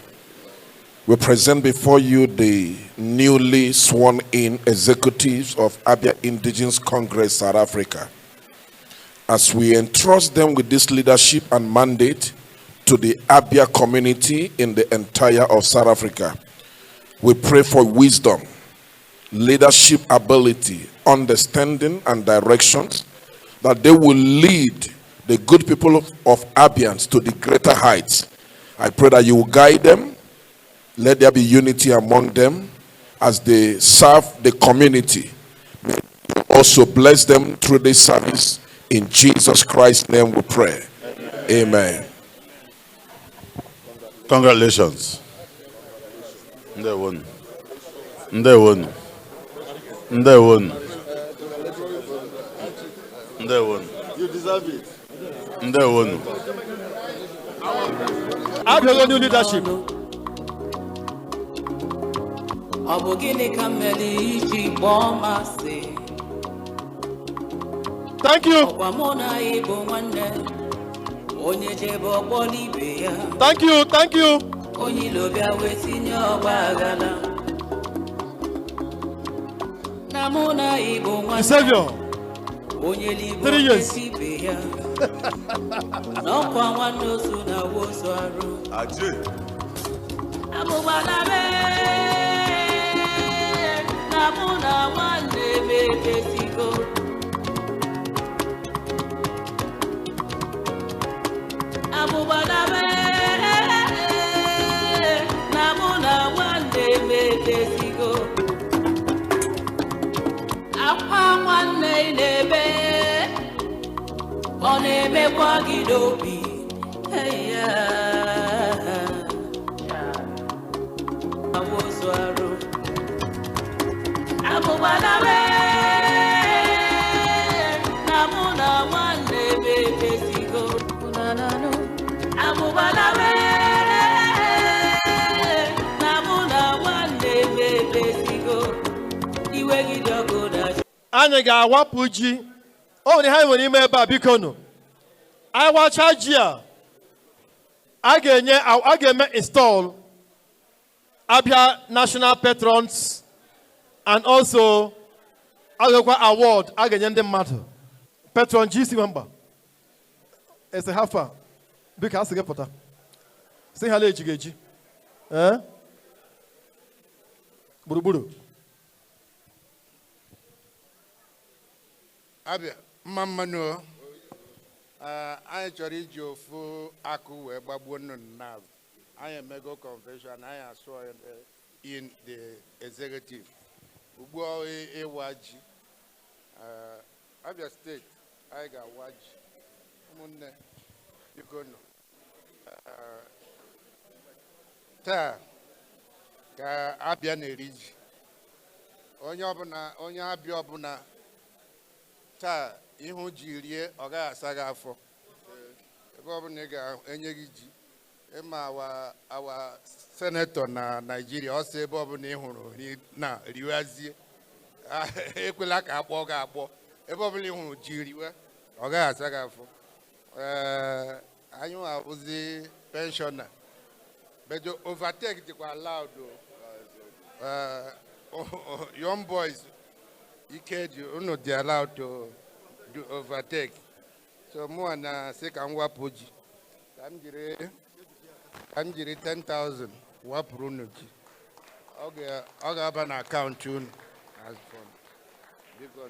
We present before you the newly sworn in executives of Abia Indigenous Congress South Africa. As we entrust them with this leadership and mandate to the Abia community in the entire of South Africa, we pray for wisdom, leadership ability, understanding, and directions that they will lead the good people of Abians to the greater heights. I pray that you will guide them. Let there be unity among them as they serve the community. May you also bless them through this service. In Jesus Christ's name we pray. Amen. Congratulations. Ndewonu. Ndewonu. Ndewonu. Ndewonu. You deserve it. Ndewonu. Abia new leadership. Ọ bụ gịnị ka m mere iji kpọọ m asị? Thank you. Ọkwa mụ na ị bụ nwanne, onye jebe ọkpọrọ ibe ya. Thank you, thank you. Onye ilo bịa wee tinye ọgba aghara na mụ na ị bụ The nwanne. Savior. Onye libe 3 years. ibe ya n'ọkwa nwanne ozu na wozu arụ. Abụgbala mee na mụ na nwanne m emesigo. Abụgbala mee na mụ na nwanne m emesigo. Akwa nwanne ị na-ebe, ọ na-emekwa gị n'obi. Hey, yeah. Awozu arụ. Abụgbala mee na mụ na nwanne m emesigo. Abụgbala mee na mụ na nwanne m emesigo. Iwe gị dị ọkụ na Anyị ga-awapụ ji. O nwere ihe anyị nwere ime ebe a, biko nụ. Anyị wacha ji a, a ga-enye, a ga-eme install Abia National Patrons and also a ga-ekwa award a ga-enye ndị mmadụ. Patron GC Nwamba. Ese hafa. Biko, a sị gị pụta. Sị ha na-eji gị eji. Eh? Gburugburu. Abịa mma mmanụ o. Ee, anyị chọrọ iji ofu akụ wee gbagbuo nnụnụ n'azụ. Anyị emego convention, anyị asụọ in the executive ugbu a ịwa ji. Ee, Abia Steeti, anyị ga-awa ji. Ụmụnne, biko nụ. Ee, taa ka Abịa na-eri ji. Onye ọbụla, onye Abịa ọbụla taa ihu ji rie, ọ gaghị asa gị afọ. Ebe ọbụla ị ga-enye gị ji, ịma awa senator na Naijiria, ọ sị ebe ọbụla ị hụrụ na riwazie, ekwela ka akpọ gị akpọ. Ebe ọbụla ị hụrụ ji riwe, ọ gaghị asa gị afọ. Ee, anyị abụzi pensioner, but overtake dịkwa allowed o. Ee, young boys, ike dị unu, dị allowed to do overtake. So mụa na sị ka m wapụ ji, ka m jiri 10,000 wapụrụ unu ji. Ọ ga-aba na akaụntụ unu as from, biko.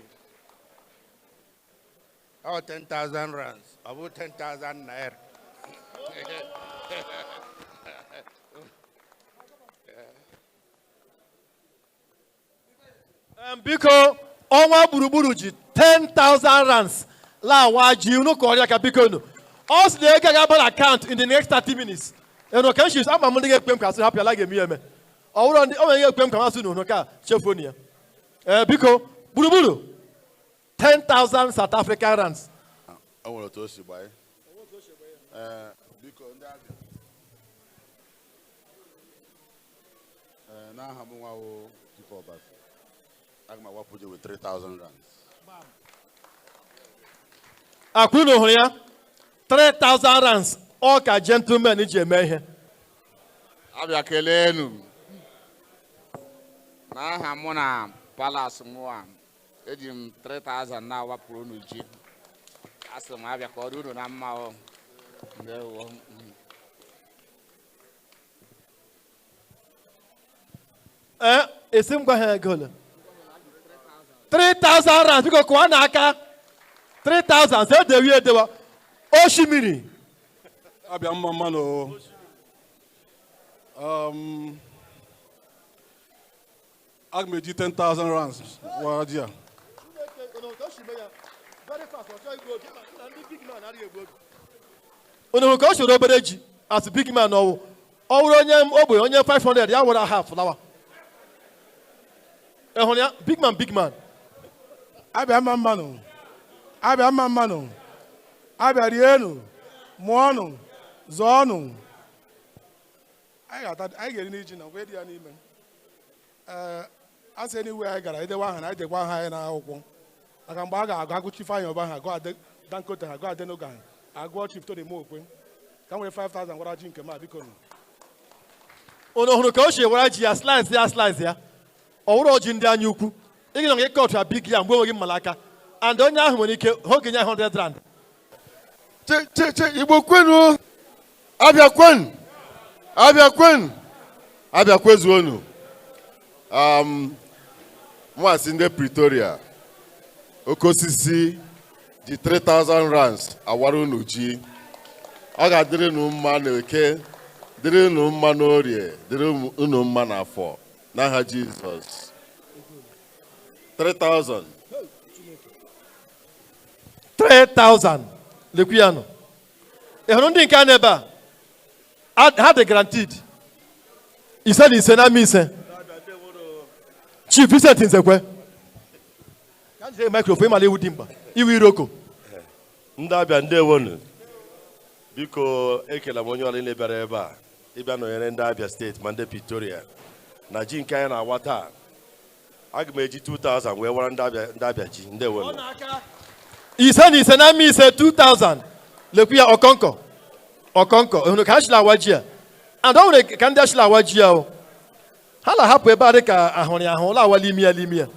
Ọ 10,000 rands, ọ bụ 10,000 naira. Biko, ọnwa gburugburu ji 10,000 rands lawa ji unu kọrọ ya ka, biko unu. Ọ sị na ego ga-aba na akaụntụ in the next 30 minutes. Enu ka nshi ama m ndị ga-ekpe m ka asị hapụ ya la ga-eme ya eme. Ọ bụrụ ndị o nwere ga-ekpe m ka masị unu ka chefuo ya. Ee, biko, gburugburu 10,000 South African rands. O nwere otu o si gbanye. Ee, biko, ndị Abịa. N'aha m nwa wụ Chief Obasi, aga m awapụ ji with 3000 rands. Akwa unu hụrụ ya, 3000 rands. Ọ ka gentleman ji eme ihe. Abịa keleenụ n'aha mụ na palace mụa, eji m 3000 na-awapụrụ unu ji. Asị m abịa ka ọ dị unu na mma o. Ndewo. Ee, esi m gwa ha ego ole? 3000 rands. Biko kụọ n'aka. 3000 sị edewe edewa oshimiri. Abịa mma mmanụ. Aga m eji 10,000 rands wara ji a. Unu hụrụ ka o soro obere ji as big man? Ọwụ ọ wụrụ onye ogbenye, onye 500 ya were half lawa. Ị hụrụ ya? Big man, big man. Abịa mma mmanụ. Abịa mma mmanụ. Abịa rienụ, mụọnụ, zọọnụ. Anyị ga-ata, anyị ga-eri n'iji na wee dị ya n'ime. Ee, a sị anywhere anyị gara edewe aha na anyị dekwa aha anyị n'akwụkwọ. Maka mgbe a ga-agụ agụ Chief Ifeanyi Ubah ha, agụ Ade Dangote ha, agụ Adenuga ha, agụọ Chief Tony Mokwe. Ka m were 5000 gwara ji nke m a, biko nụ. Unu hụrụ ka o si were ji ya slice ya, slice ya? Ọ wụrụ ji ndị anya ukwu. Ị ga na ịkọtụ ya big ya mgbe enweghị mmalaka. And onye ahụ nwere ike ha ogenye 100 rand. Che che che, Igbo kwenu, Abịa kwenu, Abịa kwenu, Abịa kwezuonu. Mụasị ndị Pretoria, oke osisi ji 3000 rands awara unu ji. Ọ ga-adịrị unu mma n'Eke, dịrị unu mma n'Orie, dịrị unu mma n'Afọ, n'aha Jizọs. 3000. 3000. Lekwu ya nọ. Ị hụrụ ndị nke a n'ebe a? Ha dị guaranteed. Ise na ise na ama ise. Chief Vincent Nzekwe. Ka m jide microphone, ịmala iwu dị mkpa. Iwu iroko. Ndị Abịa, ndewonu. Biko ekele m onye ọla niile bịara ebe a ịbịa nọnyere ndị Abịa steeti ma ndị Pretoria na ji nke anyị na-awa taa. Aga m eji 2000 wee wara ndị Abịa ji. Ndewonu. Ise na ise na ama ise, 2000. Lekwu ya, ọkọnkọ. Ọkọnkọ. Ị hụrụ ka ha chila awa ji a? And ọ nwere ka ndị achila awa ji a o. Ha na-ahapụ ebe a dị ka ahụrụ ya ahụ, la-awali imi ya n'imi ya.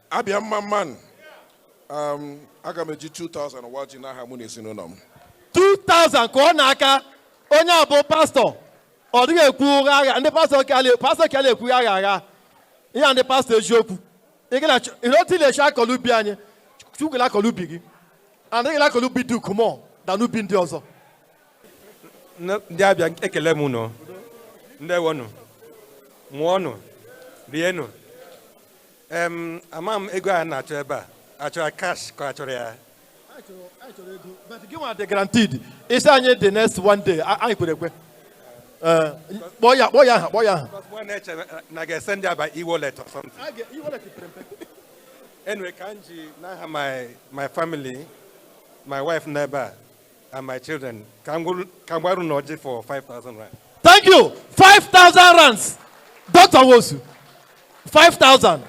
Abịa mma mmanụ. Aga m eji 2000 wa ji n'aha mụ na ezinụlọ m. 2000 ka ọ na-aka onye a bụ pastọ. Ọ dịghị ekwu ụgha agha. Ndị pastọ ka ala, pastọ ka ala ekwu agha agha. Ihe a ndị pastọ eziokwu. Ị ga na-achọ, ị hụrụ otu ị na-eche akọlụ ubi anyị, Chukwu ga akọlụ ubi gị. And ị ga akọlụ ubi dị ukwuu na n'ubi ndị ọzọ. Ndị Abịa, ekele m unu. Ndewonu. Mụọnụ, rienụ. Ama m ego a na-achọ ebe a. Achọrọ cash ka achọrọ ya? But gị nwa dị guaranteed. Isi anyị the next one day, anyị kwere ekwe. Kpọọ ya, kpọọ ya aha, kpọọ ya aha. Because one na-eche na ga-esend ya by e-wallet or something. E-wallet pere mpe. Anyway, ka m ji n'aha my family, my wife n'ebe a, and my children, ka m gwaru na ọjị for 5,000 rand. Thank you. 5,000 rands. Dr. Wosu. 5,000.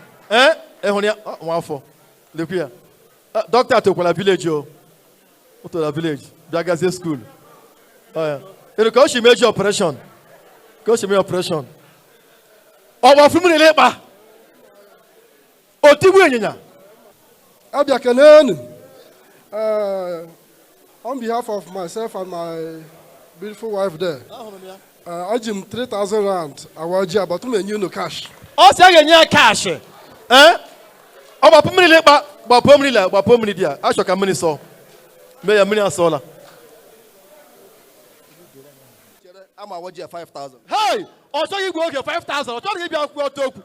Hụrụ ya? Ọ, nwa afọ. Lekwu ya. Doctor tokwara village o. O tokwara village. Bịa gazie school. Ọ ya. Ịnụ ka o si meji operation. Ka o si mee operation. Ọ gbafu mmiri n'ịkpa. O tigbu ịnyịnya. Abịa kelenu. On behalf of myself and my beautiful wife there, aji m 3,000 rand awa ji, but m enye unu cash. Ọ sị a ga-enye ya cash. Ọ gbapụ mmiri n'ịkpa, gbapụ mmiri la, gbapụ mmiri dị ya. Achọ ka mmiri sọọ. Mee ya mmiri asọọla. Ama awa ji ya 5,000. Hey! Ọ chọghị igwe oge 5,000. Ọ chọghị ịbịa kwuo ọtọ okwu.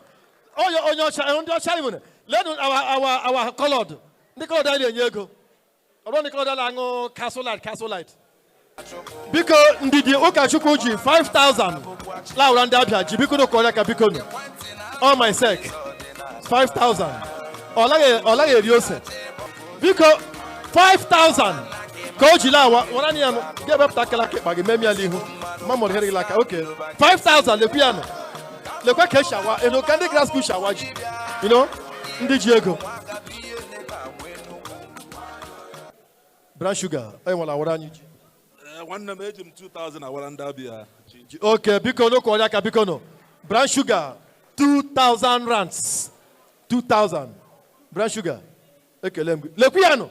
Onye onye ọcha, ndị ọcha anyị nwere. Leenụ our colored. Ndị colored anyị na-enye ego. Ọ bụrụ ndị colored anyị na-aṅụ Castle Light, Castle Light. Biko ndidi ụkọchukwu ji 5,000 lawara ndị Abịa ji, biko n'ụkọ ya ka biko nụ. All my sake. 5,000. Ọ laghị eri ose. Biko 5,000 ka o ji lawa, wara ya nụ, ga-ewepụta akara aka ịkpa gị, mee m ya n'ihu. Ma mụrụ here gị aka. Okay. 5,000 lekwu ya nụ. Lekwa ka esi awa, you know, ka ndị grass school si awa ji. You know, ndị ji ego. Brown sugar, onye nwere awara anyị ji. Nwanne m, eji m 2000 awara ndị Abịa ji. Okay, biko no kọrọ aka, biko no. Brown sugar, 2000 rands. 2000. Brown sugar. Ekele m gị. Lekwa ya nụ.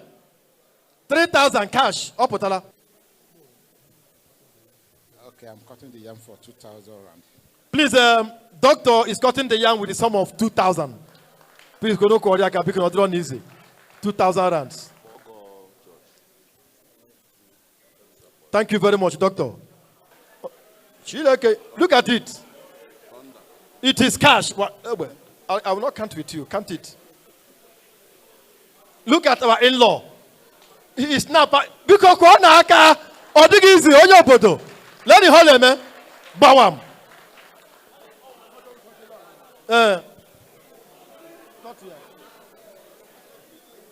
3000 cash. Ọ pụtara. Okay, I'm cutting the yam for 2,000 rand. Please, doctor is cutting the yam with the sum of 2,000. Please go no kọrọ aka, biko no draw easy. 2,000 rands. Thank you very much, doctor. Chineke, look at it. It is cash. Well, I will not count with you. Count it. Look at our in-law. He is now. Because kwa na aka, ọ dịghị izi onye obodo. Let the whole eme. Gbawam.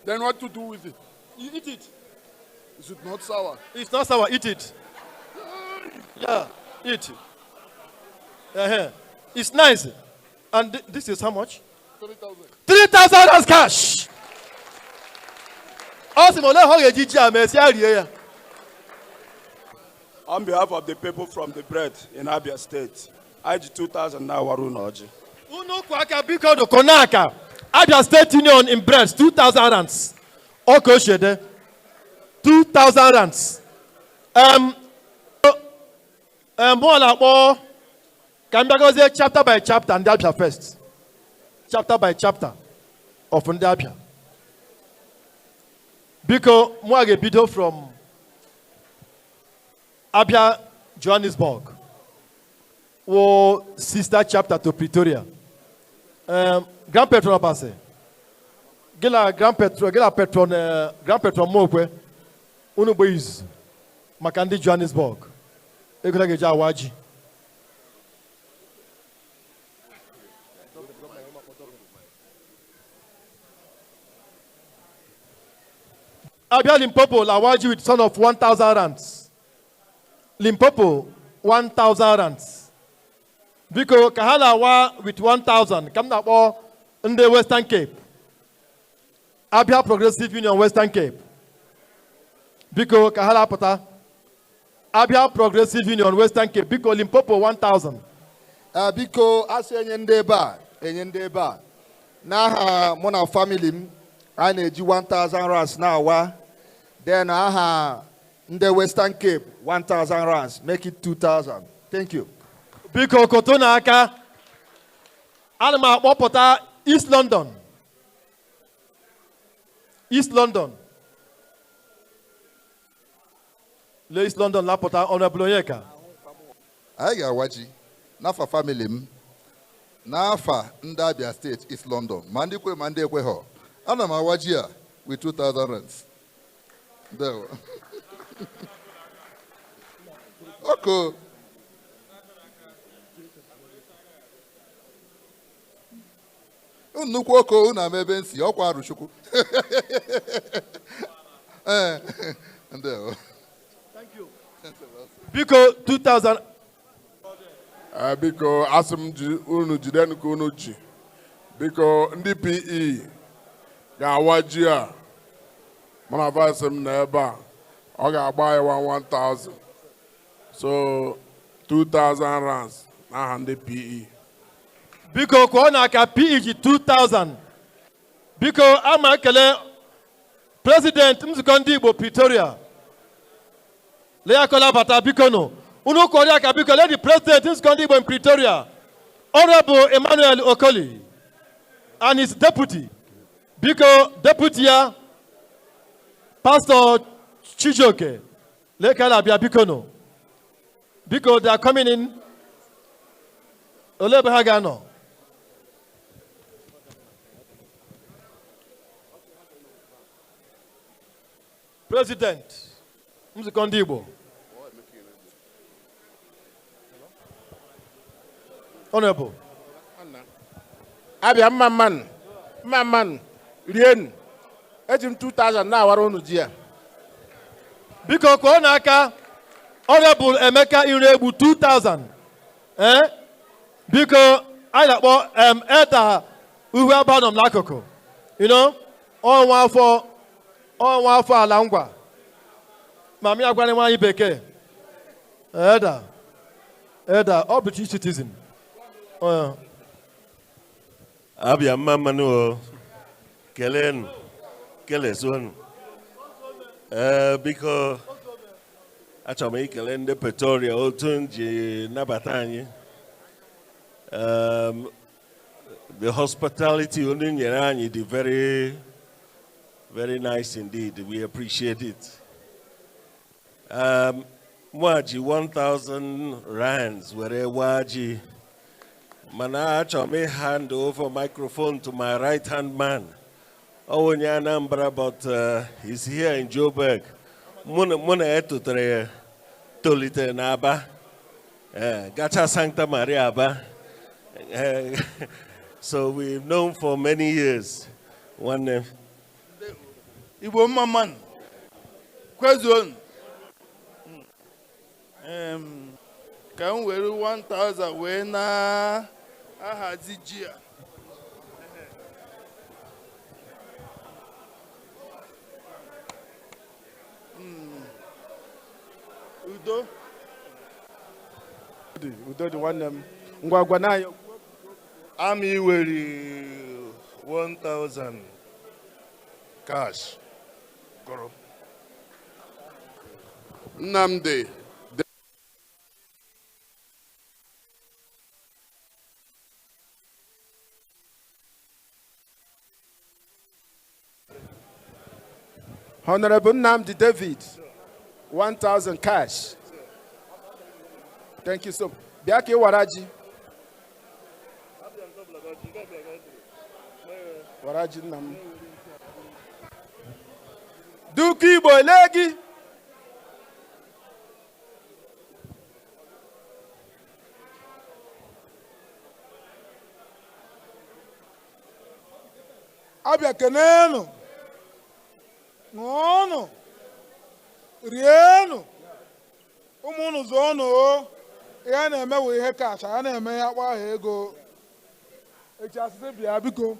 Then what to do with it? You eat it. Is it not sour? It's not sour. Eat it. Yeah, eat. It's nice. And this is how much? 3,000. 3,000 as cash. Ọ sị m ole ha ga-eji ji a ma esi arie ya. On behalf of the people from the bread in Abia State, I ji 2,000 na awara unu ọjị. Unu kwụ aka, biko dụkọ n'aka. Abia State Union in Brest, 2,000 rands. Ọka ochede 2,000 rands. Mụ na-akpọ ka m bịagozie chapter by chapter ndị Abia first. Chapter by chapter of ndị Abia. Biko, mụ a ga-ebido from Abia Johannesburg, wo sister chapter to Pretoria. Grand Patron Obasi, gị na Grand Patron, gị na Patron, Grand Patron Mokwe, unu gbe izu maka ndị Johannesburg. Ego na ga-eji awa ji. Abia Limpopo la ji with sum of 1,000 rands. Limpopo, 1,000 rands. Biko, ka ha na-awa with 1,000, ka m na-akpọ ndị Western Cape. Abia Progressive Union Western Cape. Biko, ka ha na-apụta. Abia Progressive Union Western Cape. Biko, Limpopo, 1,000. Biko, asị enye ndị ebe a, enye ndị ebe a. N'aha mụ na family m, a na-eji 1,000 rands na-awa. Then aha ndị Western Cape, 1,000 rands, make it 2,000. Thank you. Biko, koto n'aka. Ana m akpọpụta East London. East London. Lee East London lapụta, Honorable Onyeka. Anyị ga-awa ji n'afa family m, n'afa ndị Abia State East London, ma ndị kwe ma ndị ekweghọ. Ana m awa ji a with 2,000 rands. Ndewo. Oko. Nnukwu oko unu ama ebe nsi ọkwa Arụchukwu. Ee, ndewo. Biko, 2,000. Biko, asị m ji unu jidenu ka unu ji. Biko, ndị PE ga-awa ji a, mana vice m nọ ebe a, ọ ga-agba ya 1,000, so 2,000 rands n'aha ndị PE. Biko, kwụọ n'aka PE ji 2,000. Biko, ama ekele President Nzukọ Ndị Igbo Pretoria. Lee akọla bata, biko nụ. Unu kọrọ aka, biko, lee the President Nzukọ Ndị Igbo in Pretoria, Honorable Emmanuel Okoli, and his deputy. Biko, deputy ya, Pastor Chijioke. Lee ka na-abịa, biko nụ. Biko, they are coming in. Olee ebe ha ga-anọ? President Nzukọ Ndị Igbo. Honorable. Abịa mma mmanụ, mma mmanụ, rienu. Eji m 2,000 na-awara unu ji a. Biko, kụọ n'aka Honorable Emeka Iregbu 2,000. Eh? Biko, Anyị na-akpọ Elder Uwe Abanom n'akụkụ. Ọnwa afọ ala ngwa. Ma m ya gwara nwaanyị bekee. Elder, Elder, ọ British citizen. Abịa mma mmanụ o. Keleenụ, kelezuonụ. Ee, biko, achọrọ m ikele ndị Pretoria otu m ji nabata anyị. The hospitality unu nyere anyị dị very, very nice indeed. We appreciate it. Mụ ji 1,000 rands were waa ji. Mana achọrọ m hand over microphone to my right hand man. Ọ onye Anambra, but he's here in Joburg. Mụ na ya totere tolitere n'Aba. Gacha Santa Maria Aba. So we've known for many years. Nwanne. Igbo mma mmanụ, kwezuonu. Ka m were 1000 wee na-ahazi ji a. Udo. Udo dị nwanne m. Ngwa gwa na anyị. Ama iwere 1000 cash. Gụrụ. Nnamdi. Honorable Nnamdi David, 1,000 cash. Thank you so much. Bịa ka ị wara ji. Wara ji nna m. Duku Igbo lee gị. Abịa kenenu. Ṅụọnụ, rienụ, ụmụ unu zụọnụ o. Ihe a na-eme wụ ihe kacha, a na-eme ya akpọ aha ego. Echi asịsị bịa biko.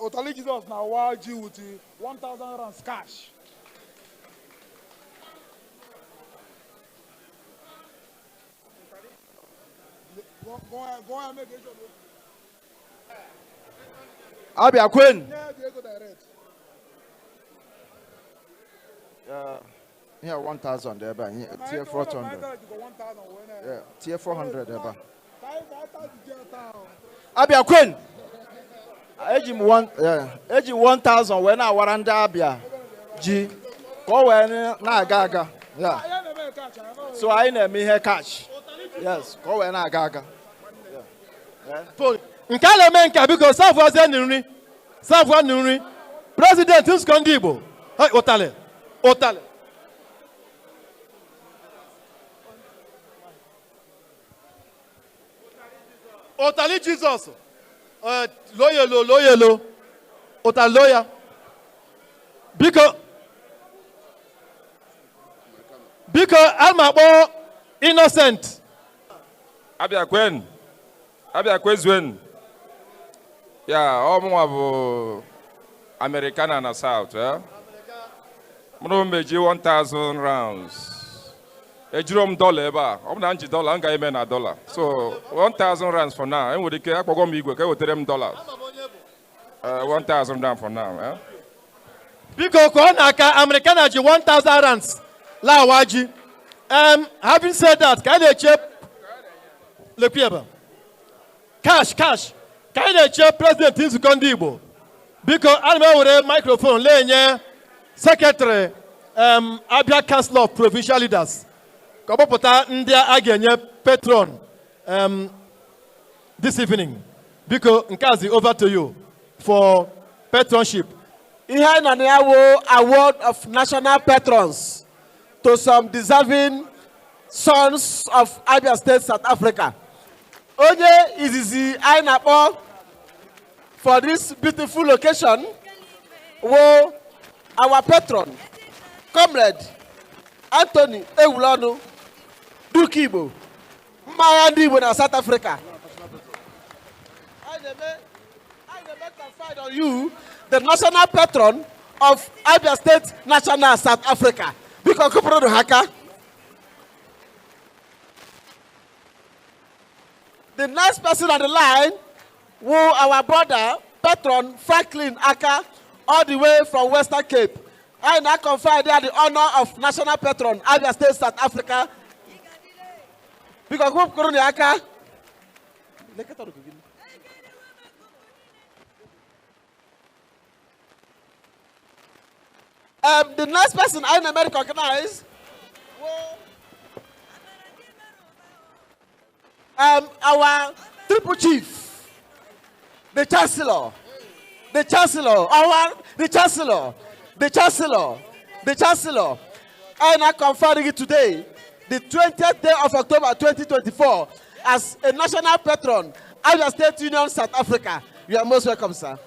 Ụtalị Jizọs na-awa ji with 1,000 rands cash. Abịa kwen. Here 1,000 ebe a, tie 400. Yeah, tie 400 ebe a. Abịa kwen. Eji m eji 1,000 wee na-awara ndị Abịa ji ka ọ wee na-aga aga. Yeah. So anyị na-eme ihe cash. Yes, ka ọ wee na-aga aga. Nke a na-eme nke a biko savụazie nri. Savụa nri. President nzukọ ndị Igbo. Hey, ụtalị. Ụtalị. Ụtalị Jizọs. Loyelo, loyelo. Ụtalị loya. Biko. Biko, a ma akpọ Innocent. Abịa kwen. Abịa kwezuen. Ya, ọ mụnwa bụ Americana na South, eh? Mụrụ m eji 1,000 rounds. Ejiro m dọla ebe a. Ọ bụ na m ji dọla, m ga-eme na dọla. So, 1,000 rounds for now. Enwere ike akpọgọ m igwe ka e wetere m dollars. 1,000 rounds for now, eh? Biko, kụọ n'aka Americana ji 1,000 rands lawa ji. Having said that, ka anyị na-eche lekwa ebe. Cash, cash. Ka anyị na-eche president nzukọ ndị Igbo. Biko, ana m ewere microphone na-enye secretary Abia Council of Provincial Leaders ka ọ kpọpụta ndị a ga-enye patron this evening. Biko, nke a zi over to you for patronship. Ihe anyị nọ na ya wụ award of national patrons to some deserving sons of Abia State, South Africa. Onye izizi anyị na-akpọ for this beautiful occasion wụ our patron, Comrade Anthony Ewulonu, Duke Igbo, mmagha ndị Igbo na South Africa. na-eme confide on you, the national patron of Abia State National South Africa. Biko kụpụrụ ha aka. The next person on the line, who our brother, patron Franklin Aka, all the way from Western Cape. I now confer there the honor of national patron, Abia State, South Africa. Because who kụrụ aka? The next person I na recognize, our triple chief, the chancellor, the chancellor, our the chancellor, the chancellor, the chancellor. I am conferring it today, the 20th day of October 2024, as a national patron, Abia State Union, South Africa. You are most welcome, sir.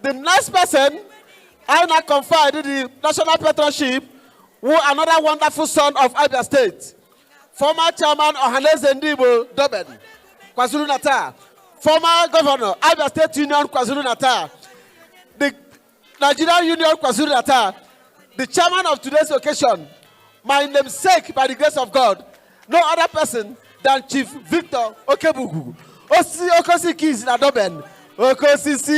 The next person I now confer the national patronship, who another wonderful son of Abia State, former chairman Ohanaeze Ndigbo Durban, KwaZulu Natal, former governor Abia State Union KwaZulu Natal, the Nigerian Union KwaZulu Natal, the chairman of today's occasion, my namesake by the grace of God, no other person than Chief Victor Okebugu, Osi Okosi Keys na Durban. Okosisi.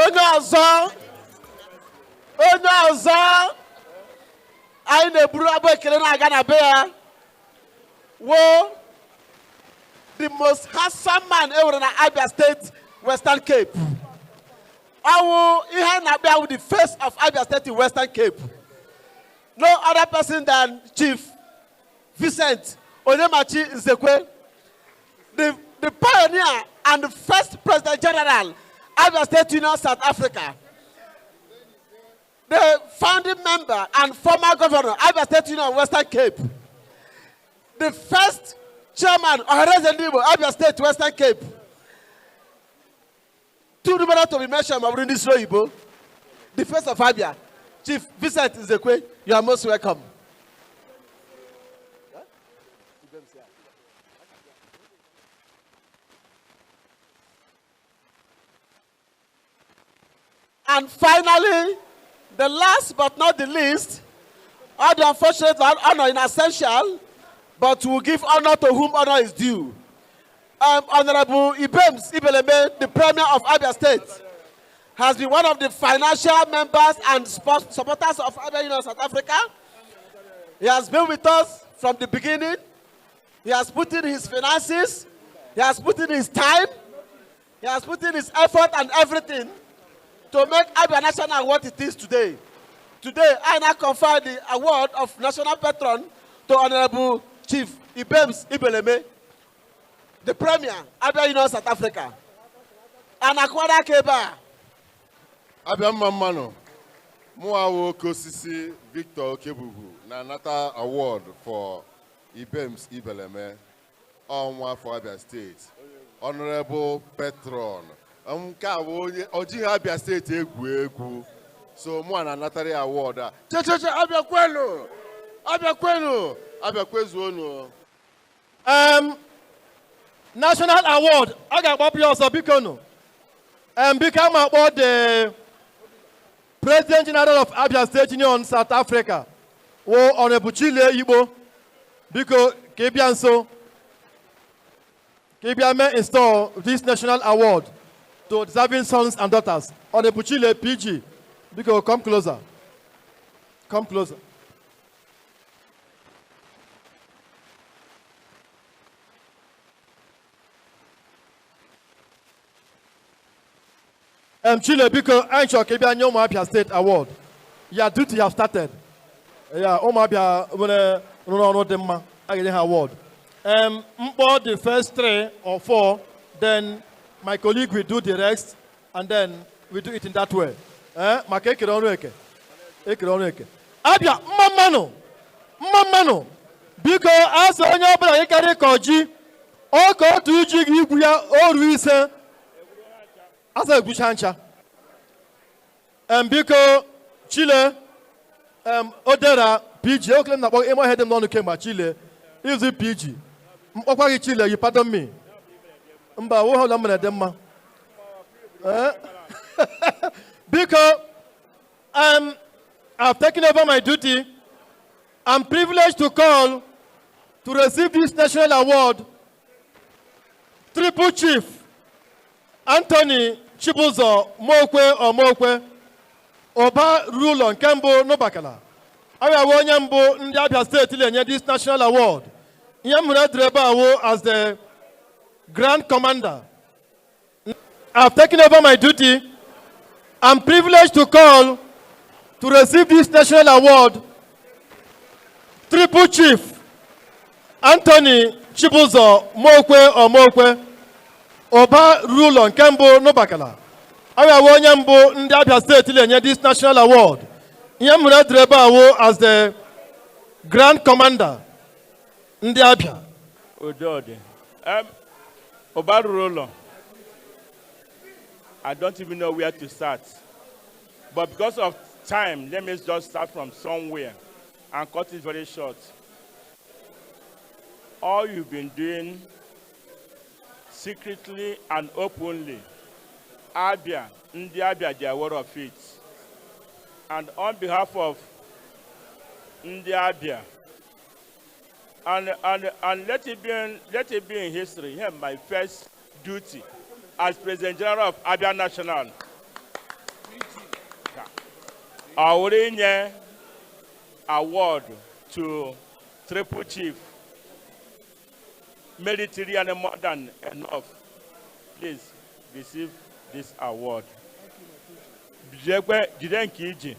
Onye ọzọ anyị na-eburu abụ ekele na-aga na be ya wo the most handsome man e nwere na Abia State, Western Cape. Ọwụ ihe a na-akpọ ya wụ the face of Abia State in Western Cape. No other person than Chief Vincent Onyemachi Nzekwe, the pioneer and the first President General, Abia State Union, South Africa. The founding member and former governor, Abia State Union, Western Cape. The first chairman, Ohanaeze Ndigbo, Abia State, Western Cape. Two numerous to be mentioned, Igbo. The first of Abia, Chief Vincent Nzekwe, you are most welcome. And finally, the last but not the least, all the unfortunate honor in essential, but we give honor to whom honor is due. Honorable Ibems Ibeleme, the Premier of Abia State, has been one of the financial members and supporters of Abia Union South Africa. He has been with us from the beginning. He has put in his finances, he has put in his time, he has put in his effort and everything to make Abia National what it is today. Today, I now confer the award of National Patron to Honorable Chief Ibems Ibeleme, the Premier, Abia Union South Africa. And Akwada Keba. Abia Mamano, Muawo Kosisi Victor Okebubu, na another award for Ibems Ibeleme, Onwa for Abia State. Honorable Patron. Nke a bụ onye ojighị Abia Steeti egwu egwu, so mụ na-anatara ya award a. Checheche, Abia kwenu, Abia kwenu, Abia kwezuonu. National award a ga-agbapụ ya ọsọ biko nụ. Biko ama akpọ the President General of Abia State Union South Africa, wo Honorable Chile Igbo, biko ka ị bịa nso ka ị bịa mee install this national award to deserving sons and daughters. Honorable Chile PG, biko come closer. Come closer. Chile, biko, anyị chọrọ ka ị bịa nye ụmụ Abia State award. Your duty have started. Yeah, ụmụ Abia nwere rụrụ ọrụ dị mma, a ga-enye ha award. Mkpọ the first three or four, then my colleague will do the rest, and then we do it in that way. Eh, maka ekere ọrụ eke. Ekere ọrụ eke. Abia, mma mmanụ! Mma mmanụ! Biko, asị onye ọbụla ịkarị ka ji, ọ ka otu ji gị igwu ya oru ise. Asa egwucha ncha. Biko, Chile, Odera, PG, okele m na-akpọ ịma ihe dị m n'ọnụ kemgbe Chile, izu PG. Mkpọkwa gị Chile, you pardon me. Mba, wo ọbụla m mere dị mma. Eh? Biko, I've taken over my duty. I'm privileged to call to receive this national award Triple Chief Anthony Chibuzo Mokwe Omokwe, Oba Rulo nke mbụ n'Ụbakala. Ọ onye mbụ ndị Abia Steeti na-enye this national award. Ihe m hụrụ edere ebe a wụ as the Grand Commander. I've taken over my duty. I'm privileged to call to receive this national award Triple Chief Anthony Chibuzo Mokwe Omokwe, Oba Rulo nke mbụ n'Ụbakala. Ọ onye mbụ ndị Abia Steeti na-enye this national award. Ihe m hụrụ edere ebe a wụ as the Grand Commander ndị Abia. Udo dị. Ụba ruru ụlọ. I don't even know where to start. But because of time, let me just start from somewhere and cut it very short. All you've been doing secretly and openly, Abia, ndị Abia, they are aware of it. And on behalf of ndị Abia, and let it be in history, here my first duty as President General of Abia National. I will award to Triple Chief, military and more than enough. Please receive this award. Jide nke iji.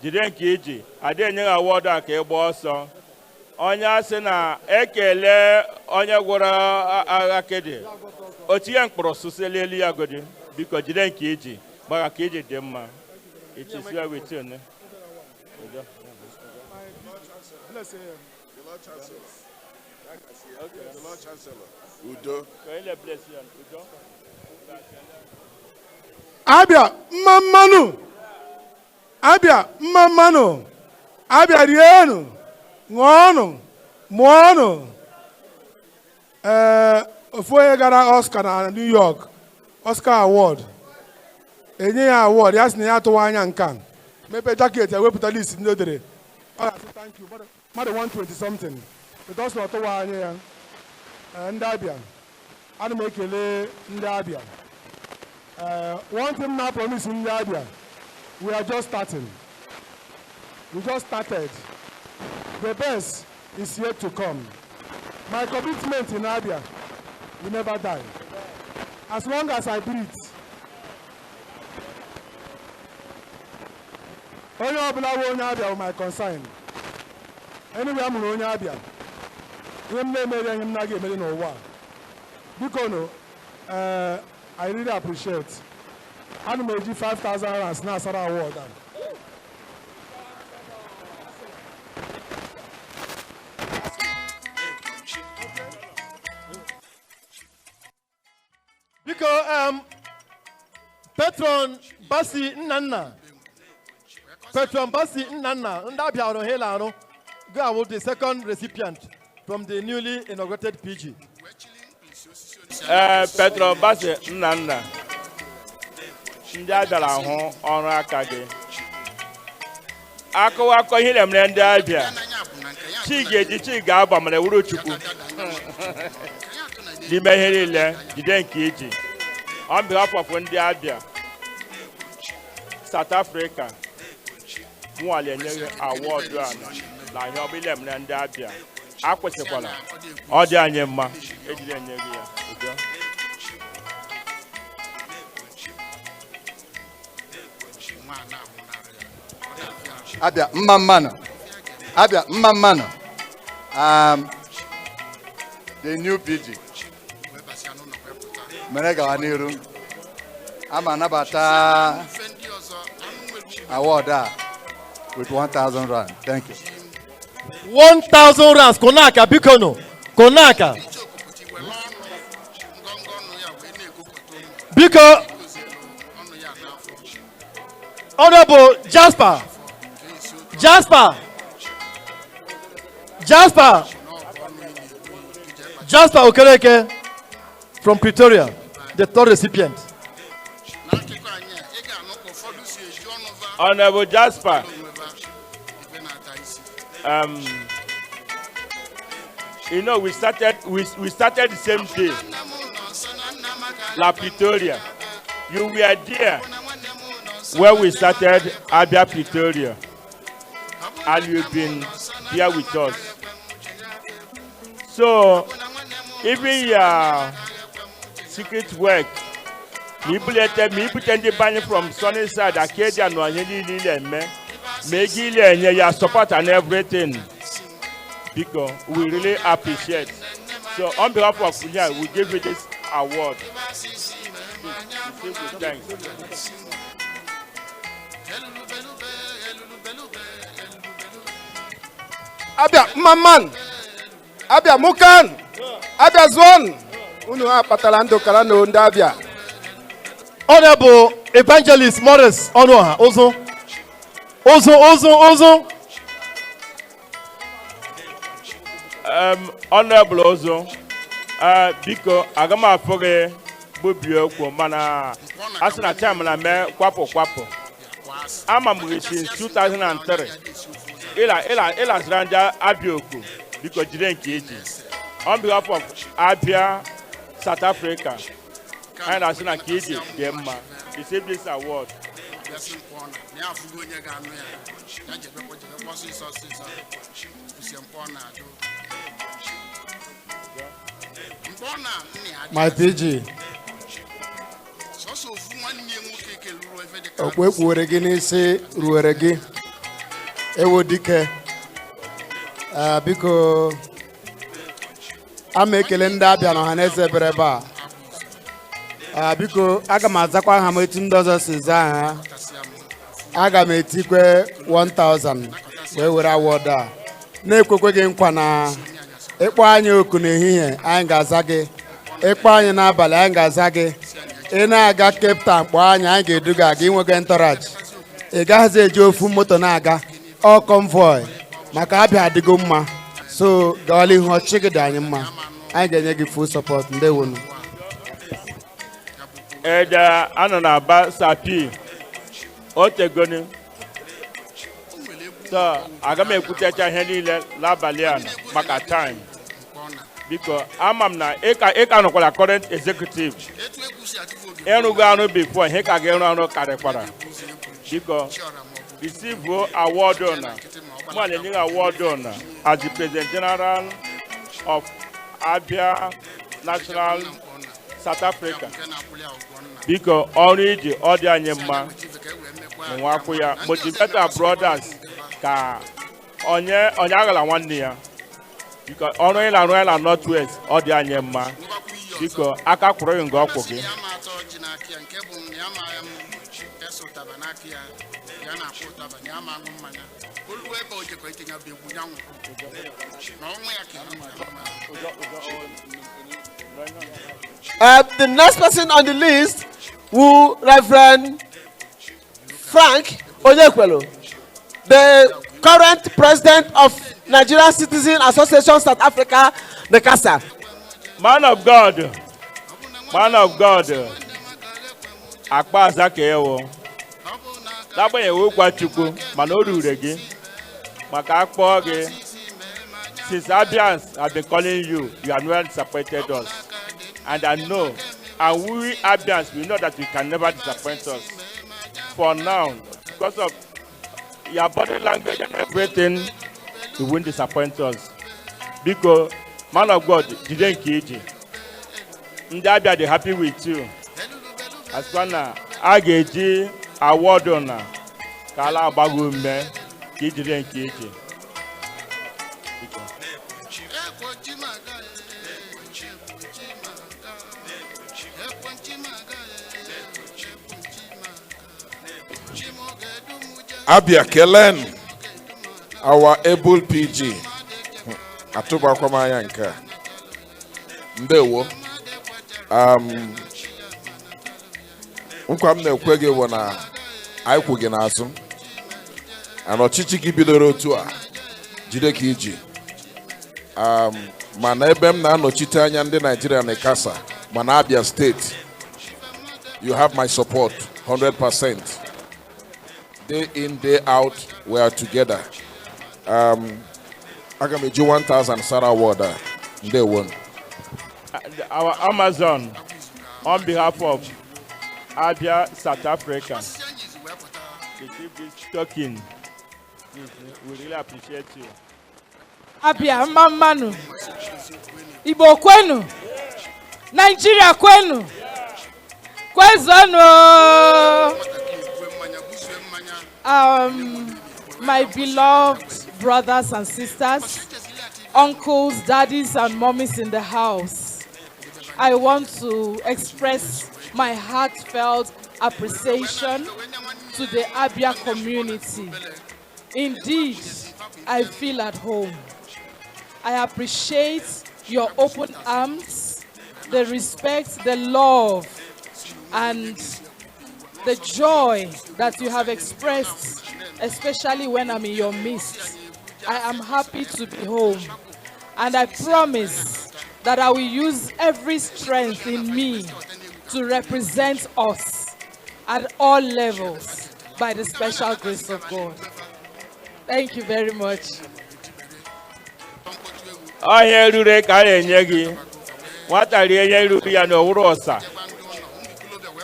Jide nke iji. Adị enye gị award a ka ị gbaa ọsọ. Onye asị na ekele onye gwọrọ akịdị. O tinye mkpụrụ sụsị elu ya godi. Biko jide nke iji. Maka ka iji dị mma. It is well with you, ne? Udo. The Lord Chancellor. The Lord Chancellor. Udo. Bless you. Udo. Abia mma mmanụ. Abia mma mmanụ. Abia rienụ, ṅụọnụ, mụọnụ. Ee, ofu onye gara Oscar na New York, Oscar Award. Enye ya award, ya sị na ya atụwa anya nke a. Mepee jacket ya wepụta list ndị o dere. Ọ ga-asị thank you, mmadụ 120 something. Because na ọ tụwa anya ya. Ee, ndị Abia, ana m ekele ndị Abia. One thing now promise ndị Abia, we are just starting. We just started. The best is yet to come. My commitment in Abia will never die. As long as I breathe. Onye ọbụla wụ onye Abia wụ my concern. Anywhere m hụrụ onye Abia, ihe m na-emeri ihe m na-aga emeri n'ụwa. Biko nụ, I really appreciate. Ana m eji 5,000 rands na-asara award a. Biko, Patron Basi Nnanna. Patron Basi Nnanna, ndị Abia ọrụ ha arụ, go award the second recipient from the newly inaugurated PG. Patron Basi Nnanna, ndị a bịara hụ ọrụ aka gị. Akụwakọ ihe na-emere ndị Abia, chi ga-eji chi ga-agba mana wuru Chukwu. N'ime ihe niile, jide nke iji. On behalf of ndị Abia, South Africa, mụnwale enye gị award a na ihe ọbụla emere ndị Abia. Akwụsịkwala, ọ dị anyị mma, ejide enye gị ya. Udo. Abịa mma mmanụ. Abịa mma mmanụ. The new PG. Mere gawa n'iru. Ama anabata award a with 1,000 rand. Thank you. 1,000 rands. Konaka, biko. Konaka. Biko. Honorable Jasper. Jasper. Jasper. Jasper Okereke from Pretoria, the third recipient. Honorable Jasper, you know, we started the same day, La Pretoria. You were there where we started Abia Pretoria, and you've been here with us. So, even your secret work, me pretend banning from Sunnyside, Arcadia, no, your support and everything. Because we really appreciate. So, on behalf of Kunya, we give you this award. Thanks. Abia Maman, Abia Mukan, Abia Zwan, unu akpatala ndụ kara na ndị Abia. Honorable Evangelist Morris Onuoha, Ozo, Ozo, Ozo, Ozo. Honorable Ozo, biko aga m afọ gị gbubie okwu mana a sị na time na mee kwapụ kwapụ. Ama m gị since 2003. Ịla ndị Abia oku biko jide nke iji. On behalf of Abia, South Africa, anyị na-asị na nke iji dị mma. Receive this award. My PG, okpu ekpuwere gị n'isi ruwere gị ewo dike. Biko ama ekele ndị Abịa na ọhaneze bere ebe a. Biko aga m azakwa aha m etu ndị ọzọ si zaa aha. Aga m etikwe 1000 wee were award a. Na-ekwekwe gị nkwa na ịkpọ anyị oku n'ehihie anyị ga-aza gị, ịkpọ anyị n'abalị anyị ga-aza gị, ị na-aga Cape Town kpọọ anyị anyị ga-eduga gị inwego entourage. Ị gaghịzi eji ofu moto na-aga ọ convoy maka Abịa adịgo mma. So gawala ihu, ọchịchị gị dị anyị mma, anyị ga-enye gị full support. Ndewonu. Ede anọ na aba sapi otegoni. So aga m ekwutecha ihe niile n'abalị a maka time. Biko ama m na ịka nọkwara current executive ịrụgo arụ before ihe ka ga-ịrụ arụ karịkwara. Biko receive award na mụ na-enye gị award na as the President General of Abia National South Africa. Biko ọrụ iji ọ dị anyị mma nwakwụ ya motivator brothers ka onye aghala nwanne ya. Biko ọrụ ị na-arụ ya na North West ọ dị anyị mma. Biko aka kwụrụ gị nga ọkwụ gị. The next person on the list will Reverend Frank Onyekwelu, the current president of Nigerian Citizen Association South Africa, the CASA. Man of God, man of God, akpa aza ka ewo. N'agbanyeghị ụkwa Chukwu, mana o ruru gị maka akpọ gị. Since Abians have been calling you, you have never disappointed us. And I know, and we Abians, we know that you can never disappoint us. For now, because of your body language and everything, you won't disappoint us. Because, man of God, jide nke iji. Ndị Abia dey happy with you. Asịkwa na a ga-eji award na Ka ala agba gị ume ka i jide nke iji. Biko. Abia kelen our able PG. Atụbakwa m anya nke a. Ndewo. Nkwa m na-ekwe gị bụ na anyị kwụ gị n'azụ. And ọchịchị gị bidoro otu a, jide ka iji. Mana ebe m na-anọchite anya ndị Nigeria na Ikasa, mana Abia State, you have my support 100%. Day in, day out, we are together. Aga m eji 1000 Sara award a. Ndewo. Our Amazon, on behalf of Abia, South Africa, receive this token. We really appreciate you. Abia mma mmanụ, Igbo kwenu, Nigeria kwenu, kwezuonu. My beloved brothers and sisters, uncles, daddies, and mommies in the house, I want to express my heartfelt appreciation to the Abia community. Indeed, I feel at home. I appreciate your open arms, the respect, the love, and the joy that you have expressed, especially when I'm in your midst. I am happy to be home, and I promise that I will use every strength in me to represent us at all levels by the special grace of God. Thank you very much. Ọhịa erure ka a na-enye gị. Nwata rie ihe ruru ya n'owuru ọsa.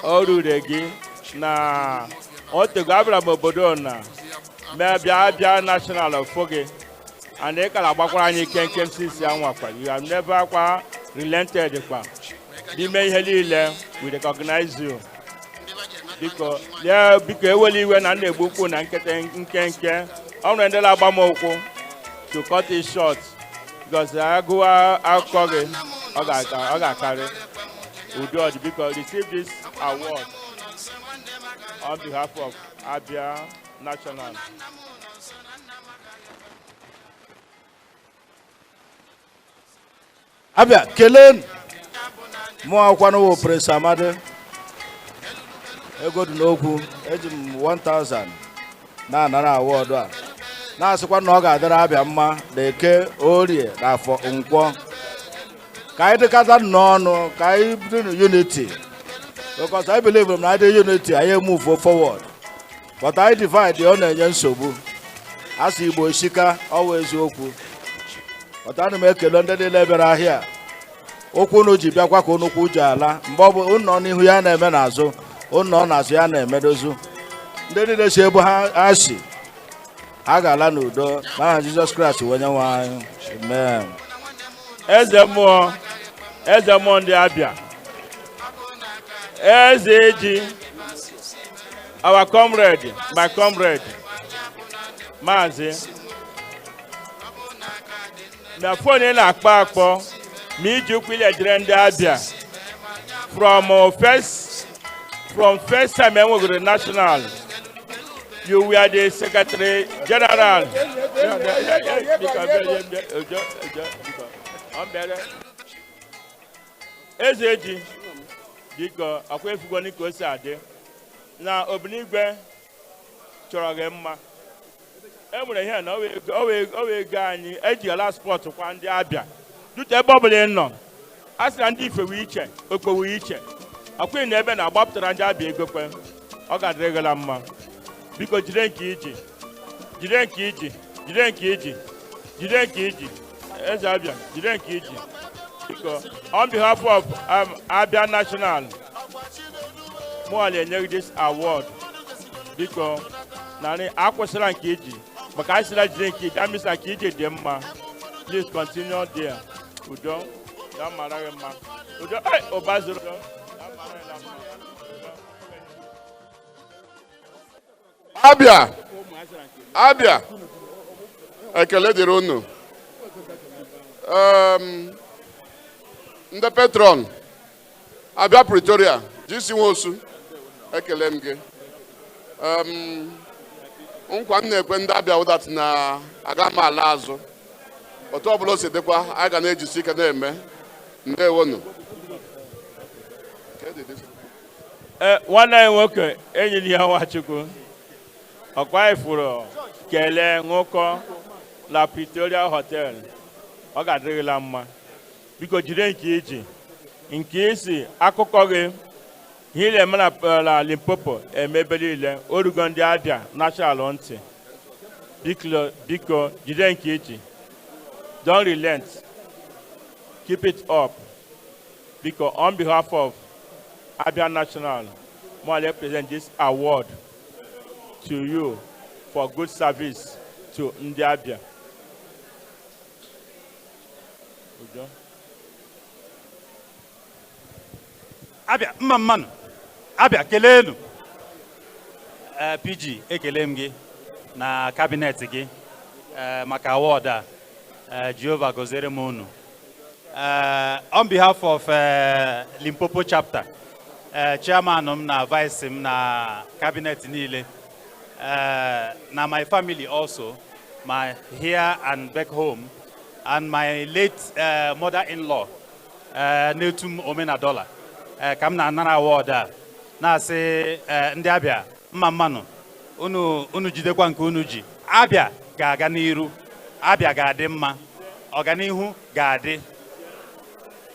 O rure gị na otego abịara m obodo na mee bịa bịa national fo gị. And ị kara agbakwara anyị kenkem sisi anwakwa. You have never kwa relented kwa. N'ime ihe niile, we recognize you. Biko, lee biko ewela iwe na na-egbu ukwu na nkete nkenke. Ọ nwere ndị na-agba m ụkwụ to cut it short. Because agụụ akụkọ gị, ọ ga-akarị. Udo dị, biko receive this award on behalf of Abia National. Abia kelee mụ akwanụ wụ Prince Amadi. Ego dị n'okwu, eji m 1000 na-anara awọdụ a, na-asịkwa na ọ ga-adịrị Abia mma na Eke, Orie na Afọ, Nkwọ. Ka anyị dịkọta n'ọnụ, ka anyị dị n'unity, because I believe na anyị dị unity, anyị move forward, but anyị divide, ọ na-enye nsogbu. Asị Igbo shika, ọ wụ eziokwu. But ana m ekele ndị niile bịara ahịa. Okwu unu ji bịakwa ka unu kwu ji ala. Mgbe ọ bụ unu nọ n'ihu ya na-eme n'azụ, unu nọ n'azụ ya na-emedozu. Ndị niile si ebe ha si, ha ga-ala n'udo n'aha Jizọs Kraịst onye nwe anyị. Amen. Eze mmụọ, eze mmụọ ndị Abia, eze eji, our comrade, my comrade, Maazị. Na phone ị na-akpọ akpọ ma iji ụkwụ ile jere ndị Abia from first time enwegoro national, you were the secretary general. Eze eji, biko akwa efugo ka o si adị na Obinigwe chọrọ gị mma. E nwere ihe na o wee ego anyị ejigala spọtụ kwa ndị Abia dute ebe ọbụla ị nọ. A sị na ndị ife wee iche, okpo wee iche, akwụghị na ebe na-agbapụtara ndị Abia ego kwe. Ọ ga-adịrị gị la mma. Biko jide nke iji, jide nke iji, jide nke iji, jide nke iji. Eze Abia, jide nke iji. Biko, on behalf of Abia National, mụ na-enye gị this award. Biko, narị akwụsịla nke iji, maka anyị sịla jide nke iji, amịsa nke iji dị mma. Please continue there. Udo, ya mara gị mma. Udo, ụba zuru. Abịa, Abịa, ekele dịrị unu. Ndị patron Abịa Pretoria, jisi Nwosu, ekele m gị. Nkwa m na-ekwe ndị Abịa wụdat na aga m ala azụ. Otu ọbụla o si dịkwa, a ga na-ejisi ike na-eme. Ndewonu. Ee, nwanne anyị nwoke, enyi ya Nwachukwu, ọkwa ifuru kelee ṅụkọ na Pretoria Hotel. Ọ ga-adịrịla mma. Biko jide nke iji nke isi akụkọ gị ihe na-eme na Limpopo emebe niile orugo ndị Abịa National ntị. Biko, biko jide nke iji. Don't relent, keep it up. Biko, on behalf of Abia National, I present this award to you for good service to ndị Abia. Udo. Abịa mma mmanụ, Abịa keleenụ. Ee, PG, ekele m gị na cabinet gị, ee, maka award a. Ee, Jehova gọziere m unu. Ee, on behalf of Limpopo chapter, ee, chairman m na vice m na cabinet niile, ee, na my family also, my here and back home, and my late mother-in-law, na-etu m Omenadola, ka m na-anara award a na-asị, ndị Abịa mma mmanụ unu. Unu jidekwa nke unu ji. Abịa ga-aga n'iru, Abịa ga-adị mma, ọganihu ga-adị.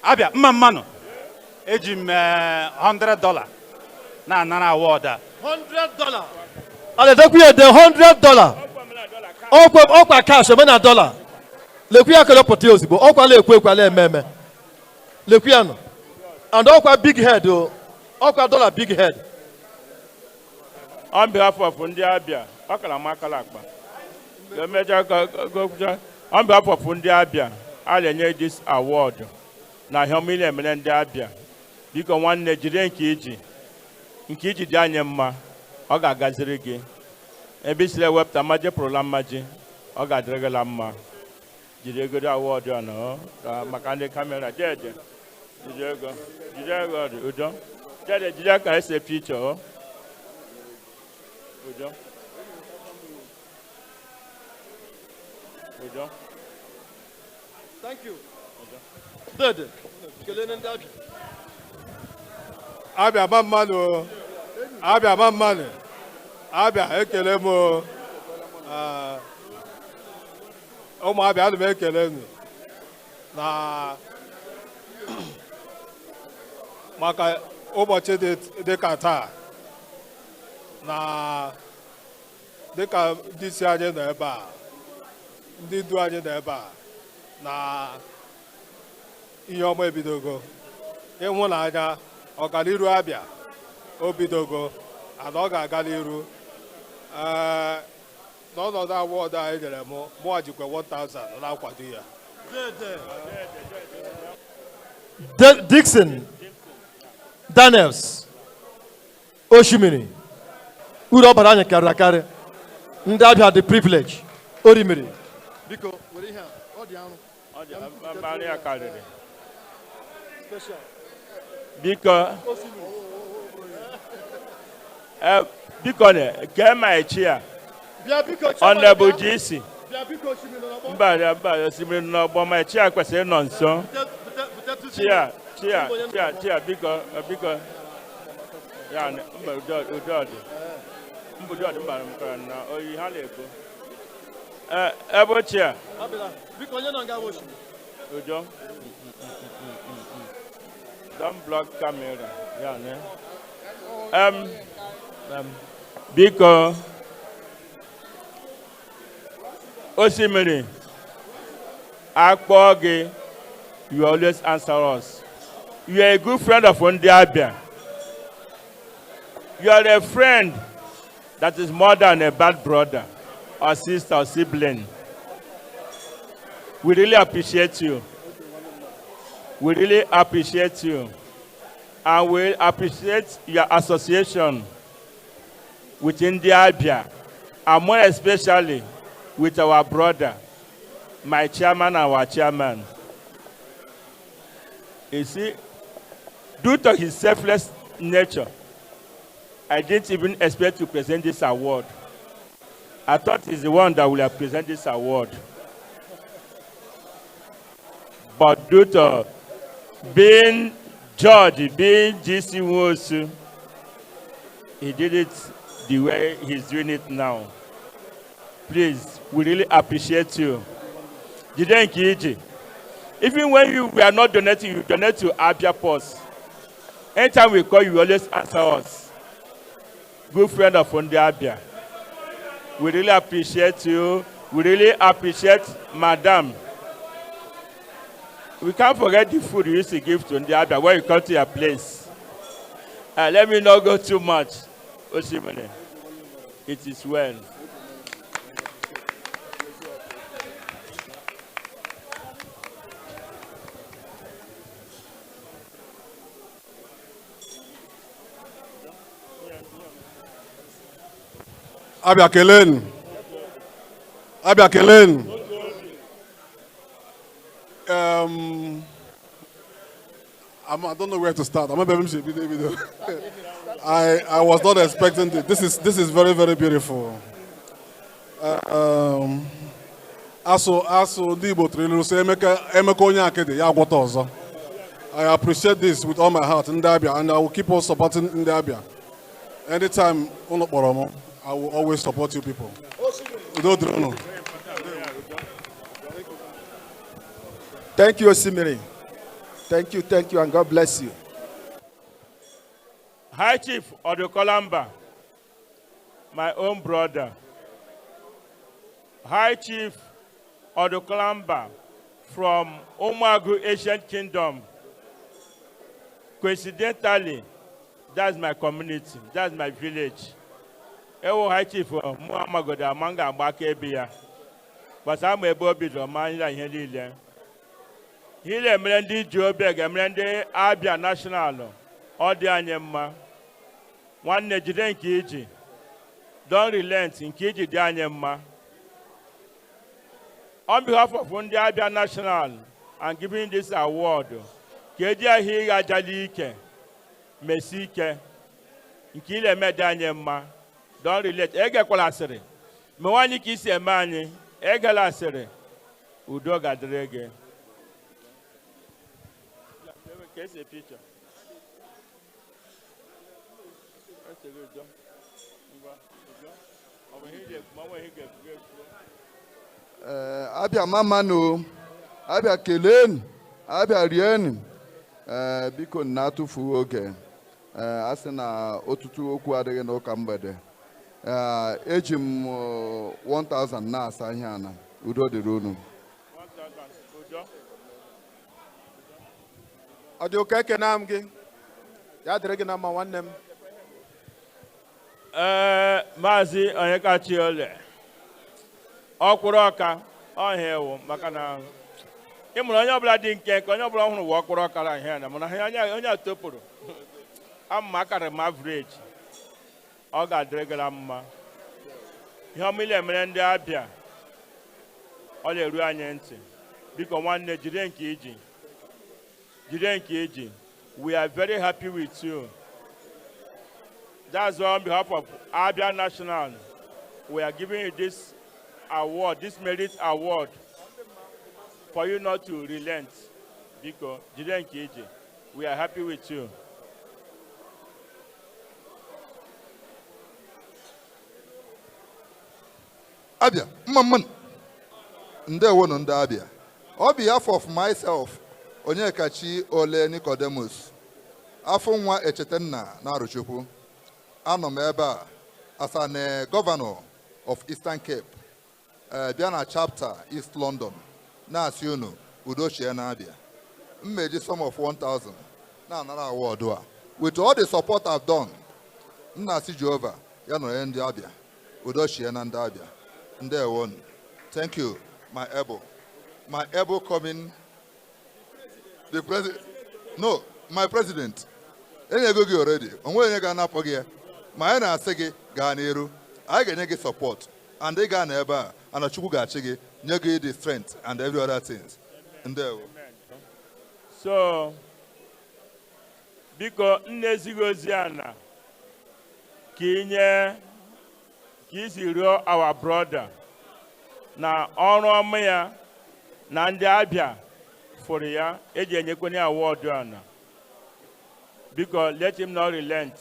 Abịa mma mmanụ. Eji m $100 na-anara award a. $100. A na-edekwu ya ede, $100. Ọkwa ọkwa cash eme na dollar. Lekwu ya kele pụta ya ozugbo. Ọkwa la ekwe ekwe ala eme eme. Lekwu ya nọ. And ọkwa big head o. Ọkwa dollar big head. On behalf of ndị Abịa, ọ kara m akara akpa. Emechaa on behalf of ndị Abịa, a na-enye this award na ihe ọma ị na-emere ndị Abịa. Biko nwanne, jide nke iji. Nke iji dị anyị mma, ọ ga-agaziri gị. Ebe isiri ewepụta mmaji pụrụla mmaji, ọ ga-adịrị gị la mma. Jide ego dị award a nọ ka maka ndị camera jeje. Jide ego, jide ego dị udo. Jeje jide ka ese picture o. Udo. Udo. Thank you. Dede, kelee ndị Abịa. Abịa ma mmanụ o. Abịa ma mmanụ. Abịa ekele m o. Ah, ụmụ Abịa, ana m ekele unu na maka ụbọchị dị ka taa, na dịka ndị isi anyị nọ ebe a, ndị ndu anyị nọ ebe a, na ihe ọma ebidogo, ịhụnanya, ọganiru Abịa o bidogo, ana ọ ga-aga n'iru. Ee, n'ọnọdụ award a e nyere m, mụnwa jikwa 1000 na-akwado ya. Dixon Daniels Oshimiri, uru ọ bara anyị karịrị akarị. Ndị Abịa dị privilege orimiri. Biko were ihe a, ọ dị arụ. Ọ dị mmarị ya karịrị. Special. Biko. Biko ne, kee ma echi a. Bịa biko, Chairman, Honorable bịa. GC. Bịa biko, Oshimiri nọ n'ọgbọ. Mba, ya, mba, osimiri nọ n'ọgbọ, ma echi a kwesịrị ịnọ nso. Chia, chia, chia, chia, biko, biko. Ya, ne, mba, udo, udo dị. Mba, udo dị, mba, mba, na oyi ha na-ebo. Ebe ochie a. Abịla. Biko, onye nọ nga bụ Oshimiri. Udo. Don't block camera. Ya, ne. Biko. Osimiri, akpọ gị, you always answer us. You are a good friend of ndị Abia. You are a friend that is more than a bad brother or sister or sibling. We really appreciate you. We really appreciate you. And we appreciate your association with ndị Abia. And more especially with our brother, my chairman, our chairman. You see, due to his selfless nature, I didn't even expect to present this award. I thought he's the one that will have presented this award. But due to being George, being GC Nwosu, he did it the way he's doing it now. Please, we really appreciate you. Jide nke iji. Even when you we are not donating, you donate to Abia Post. Anytime we call, you always answer us. Good friend of ndị Abia. We really appreciate you. We really appreciate Madam. We can't forget the food you used to give to ndị Abia when you come to your place. Let me not go too much. Osimene, it is well. Abia kelenu. Abia kelenu. I don't know where to start. I'm a baby. I was not expecting this. This is very, very beautiful. Asụ ndị Igbo tụrụ ilu sị emeka emeka onye akịdị ya agwọta ọzọ. I appreciate this with all my heart, ndị Abia, and I will keep on supporting ndị Abia. Anytime unu kpọrọ m, I will always support you people. Udo dịrị unu. Thank you, Osimiri. Thank you, and God bless you. High Chief Odukolamba, my own brother. High Chief Odukolamba from Omagu Ancient Kingdom. Coincidentally, that's my community, that's my village. Ewo High Chief mụ amagodo ama m ga-agba aka ebe ya. Gbasa ama ebe o bidoro ma anyị na ihe niile. Ihe na-emere ndị ji obi ga-emere ndị Abia National, ọ dị anyị mma. Nwanne, jide nke iji. Don't relent, nke iji dị anyị mma. On behalf of ndị Abia National, I'm giving this award. Ka eji ahịa ịgha ajali ike mesi ike nke ị na-eme dị anyị mma. Don't relent. Egekwala asịrị. Mewe anyị ka isi eme anyị. Egela asịrị. Udo ga-adịrị gị. Ka esi picture. Ese gị udo. Ngwa, udo. Ọ bụ ihe ị ga-ekwu, ma ọ bụ ihe ị ga-ekwu, ga-ekwu. Ee, Abia mma mma nụ. Abia kelenu. Abia rienu. Ee, biko na atụfughị oge. Ee, a sị na ọtụtụ okwu adịghị n'ụka mgbede. Ee, eji m 1000 na-asa ihe ana. Udo dịrị unu. Udo. Ọ dị ụka, ekene m gị. Ya dịrị gị na mma, nwanne m. Ee, Maazị Onyekachi Ole, ọkwụrụ ọka ọhịa ewu maka na ị mụrụ onye ọbụla dị nke nke onye ọbụla ọhụrụ wụ ọkwụrụ ọkara ihe na mana onye onye a topụrụ ama akara m average, ọ ga-adịrị gị na mma. Ihe ọma ile mere ndị Abịa, ọ na-eru anyị ntị. Biko nwanne, jide nke iji, jide nke iji. We are very happy with you. That's why on behalf of Abia National, we are giving you this award, this merit award, for you not to relent. Biko, jide nke iji. We are happy with you. Abia, mma mma nụ. Ndewonu ndị Abia. On behalf of myself, Onyekachi Ole Nicodemus, afọ nwa Echetenna na Arụchukwu, anọ m ebe a as an governor of Eastern Cape, bịa na chapter East London, na-asị unu udo chie na-abịa. Mmeji sum of 1000 na-anara award a. With all the support I've done, m na-asị Jehova ya nọrọ ndị Abịa. Udo chie na ndị Abịa. Ndewonu. Thank you, my able coming, the president, no, my president. Enyego gị already, onwe onye ga-anapụ gị ya. Ma anyị na-asị gị gaa n'iru. Anyị ga-enye gị support. And ị ga na ebe a, and Chukwu ga-achị gị, nye gị the strength and every other things. Ndewo. So, biko nne ezighị ozi a na ka inye ka isi rịọ our brother na ọrụ ọma ya na ndị Abia fụrụ ya eji enyekwenye award a na. Biko let him not relent.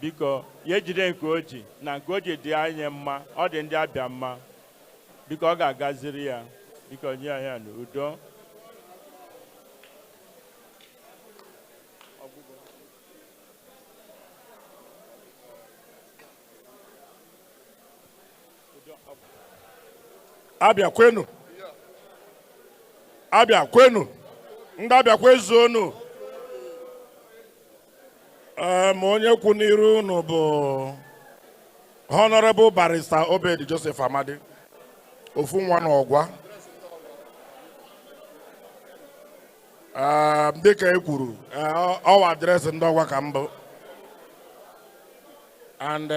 Biko ya ejide nke o ji na nke o ji dị anyị mma, ọ dị ndị Abia mma. Biko ọ ga-agaziri ya. Biko nye ya n'udo. Abia kwenu. Abia kwenu. Ndị Abia kwezuonu. Onye kwu n'iru unu bụ Honorable Barrister Obed Joseph Amadi, ofu nwa n'Ọgwa. Dịka e kwuru, ọwa adreesị ndị Ọgwa ka mbụ. And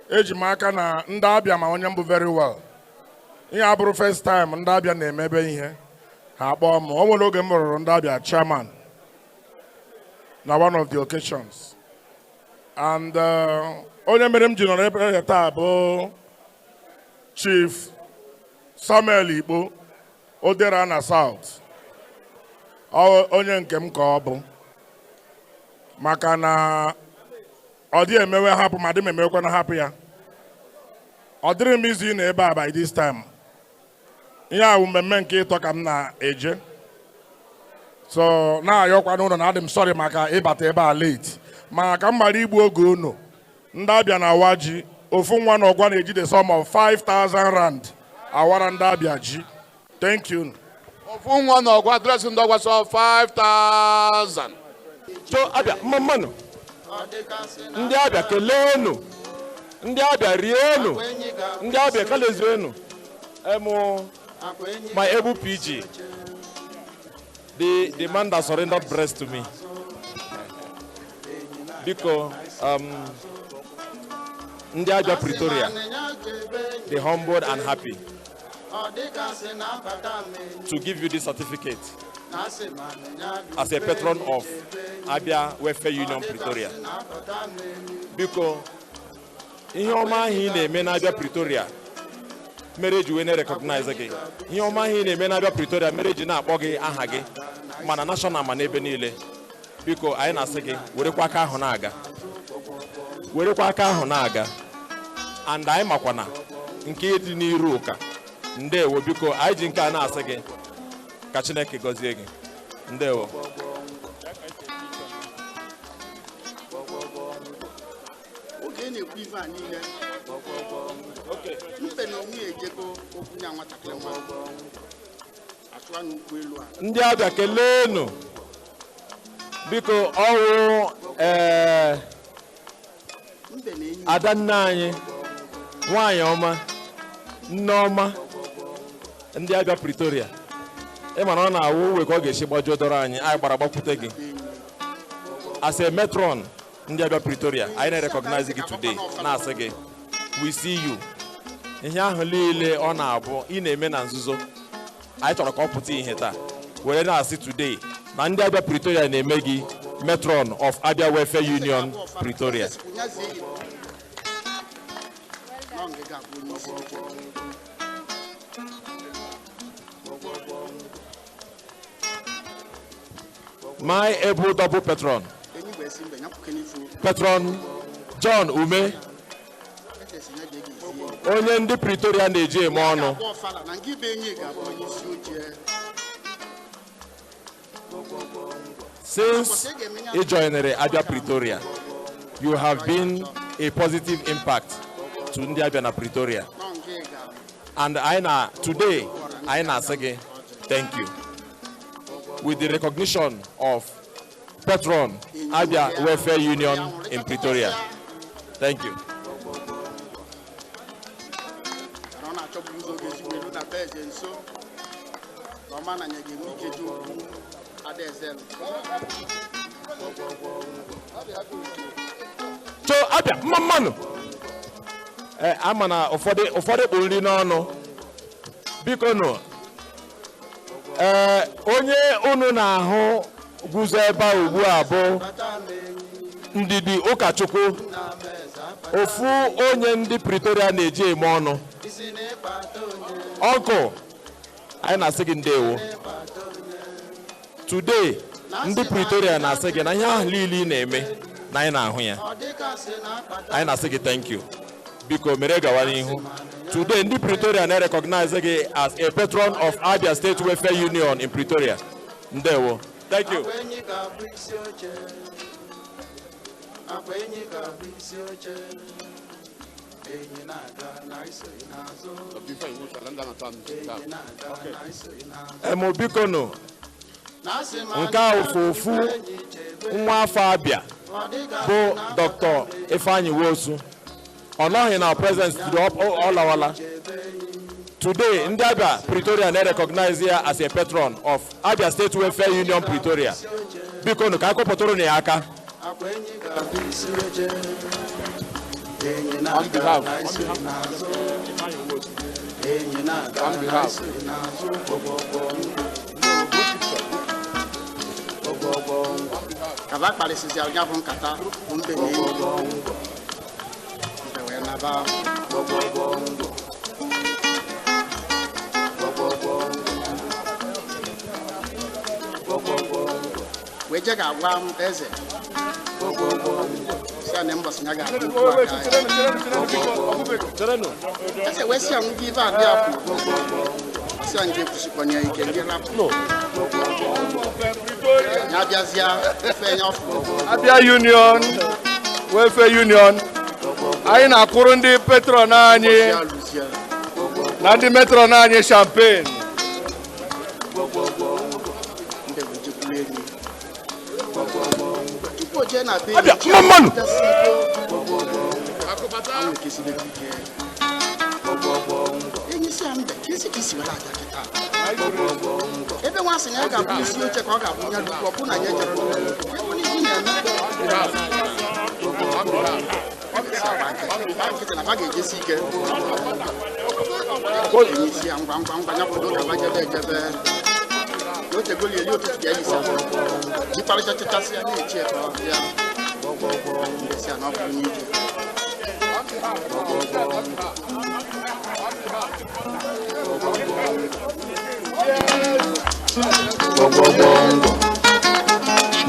eji m aka na ndị Abia ma onye mbụ very well. Ihe abụrụ first time ndị Abia na-emebe ihe, ha akpọọ m. O nwere oge m rụrụ ndị Abia chairman na one of the occasions. And onye mere m ji nọrọ ebe taa bụ Chief Samuel Ikpo, Odera na South. Onye nke m ka ọ bụ. Maka na ọ dị emewe hapụ ma dị m emewekwa na hapụ ya. Ọ dịrị m izu ị na ebe a by this time. Ihe a bụ mmemme nke ịtọ ka m na-eje. So na-ayọkwa n'ụlọ na adị m sorry maka ịbata ebe a late. Ma ka m gbara igbu oge unu, ndị Abia na-awa ji, ofu nwa na Ọgwa na-eji the sum of 5,000 rand awara ndị Abia ji. Thank you. Ofu nwa na Ọgwa adreesị ndị Ọgwa sọ 5,000. So Abia mma mmanụ. Ndị Abia keleenụ. Ndị Abia rienụ. Ndị Abia kelezienụ. My able PG, the man that surrendered breast to me. Biko, ndị Abia Pretoria, the humbled and happy to give you this certificate as a patron of Abia Welfare Union Pretoria. Biko, ihe ọma ahụ ị na-eme n'Abia Pretoria mere eji wee na-recognize gị. Ihe ọma ahụ ị na-eme n'Abia Pretoria mere eji na-akpọ gị aha gị mana national ma n'ebe niile. Biko anyị na-asị gị werekwa aka ahụ na-aga. Werekwa aka ahụ na-aga. And anyị makwa na nke dị n'iru ụka. Ndewo biko anyị ji nke a na-asị gị ka Chineke gọzie gị. Ndewo. Oge na-ekwu ife a niile, mbe na onwe ejego okwu nya nwatakịrị nwa achụwa n'ukwu elu a. Ndị Abia keleenụ. Biko ọwụ adanne anyị, nwanyị ọma, nne ọma, ndị Abia Pretoria. Ị ma na ọ na-awụ uwe ka ọ ga-esi gbajuo dọrọ anyị, anyị gbara gbakwute gị. As a matron ndị Abia Pretoria, anyị na-recognize gị today, na-asị gị, we see you. Ihe ahụ niile ọ na-abụ ị na-eme na nzuzo, anyị chọrọ ka ọ pụta ihe taa. Were na-asị today na ndị Abia Pretoria na-eme gị matron of Abia Welfare Union Pretoria. My able double patron, Patron John Ume, onye ndị Pretoria na-eji eme ọnụ. Since ị joinere Abia Pretoria, you have been a positive impact to ndị Abia na Pretoria. And today, anyị na-asị gị, thank you. With the recognition of Patron Abia Welfare Union in Pretoria. Thank you. So Abia, mma mmanụ. Ee, ama na ụfọdụ ụfọdụ kpụ nri n'ọnụ. Biko nụ, ee, onye unu na-ahụ guzo ebe a ugbu a bụ Ndidi Ụkọchukwu, ofu onye ndị Pretoria na-eji eme ọnụ. Uncle, anyị na-asị gị ndewo. Today, ndị Pretoria na-asị gị na ihe ahụ niile ị na-eme na anyị na-ahụ ya. Anyị na-asị gị thank you. Biko mere gawa n'ihu. Today, ndị Pretoria na-recognize gị as a patron of Abia State Welfare Union in Pretoria. Ndewo. Thank you. Akwa enyi ga-abụ isi oche. Akwa enyi ga-abụ isi oche. Enyi na-aga na isoghị n'azụ. Enyi na-aga na isoghị n'azụ. Emo, biko nụ, nke a ofu ofu nwa afọ Abia bụ Dr. Ifeanyi Nwosu. Ọ nọghị na presence today, ọ lawala. Today, ndị Abia Pretoria na-recognize ya as a patron of Abia State Welfare Union Pretoria. Biko nụ, ka akụpụtụrụ na ya aka. Akwa enyi ga-abụ isi oche. Enyi na-aga na isoghị n'azụ. Enyi na-aga na isoghị n'azụ. Gbọgbọgbọ ngwọ. Gbọgbọgbọ ngwọ. Kaba kparịsịsị ya bụ nkata bụ mbe na enyi mbe wee naba. Gbọgbọgbọ ngwọ. Gbọgbọgbọ ngwọ. Gbọgbọgbọ ngwọ. Wee je ga-agwa m eze Gbọgbọgbọ ngwọ. si ya na mbọsị ya ga-abụ okwu aka ya. Eze wee sị ya ngwa ife adị apụ si ya nke kwụsịkwanye ya ike ndị rapụ ya bịazịa ife ya ọfụ. Abia Union Welfare Union, anyị na-akwụrụ ndị patron anyị na ndị metron anyị champagne. Mbe wee jekwuru enyi tupu o jee na be. Abịa, mma mmanụ. Anwụ ekesibego ike. Enyi si ya, mbe, ka esi ka isi were abịa kịta ebe nwa sị na ya ga-abụ isi oche ka ọ ga-abụ ya lukwu ọ bụ na ya jere n'ụlọ ebe na ihe na-eme. Gba nkịtị na fa ga-ejesi ike. Enyi si ya ngwa ngwa ngwa, ya kwado ka jebe ejebe na o tegoli eli ụtụtụ ka ya yisa jikparịcha chechasị ya na-echi ya ka ọ bịa. Mbe si ya na ọ bụrụ n'ije.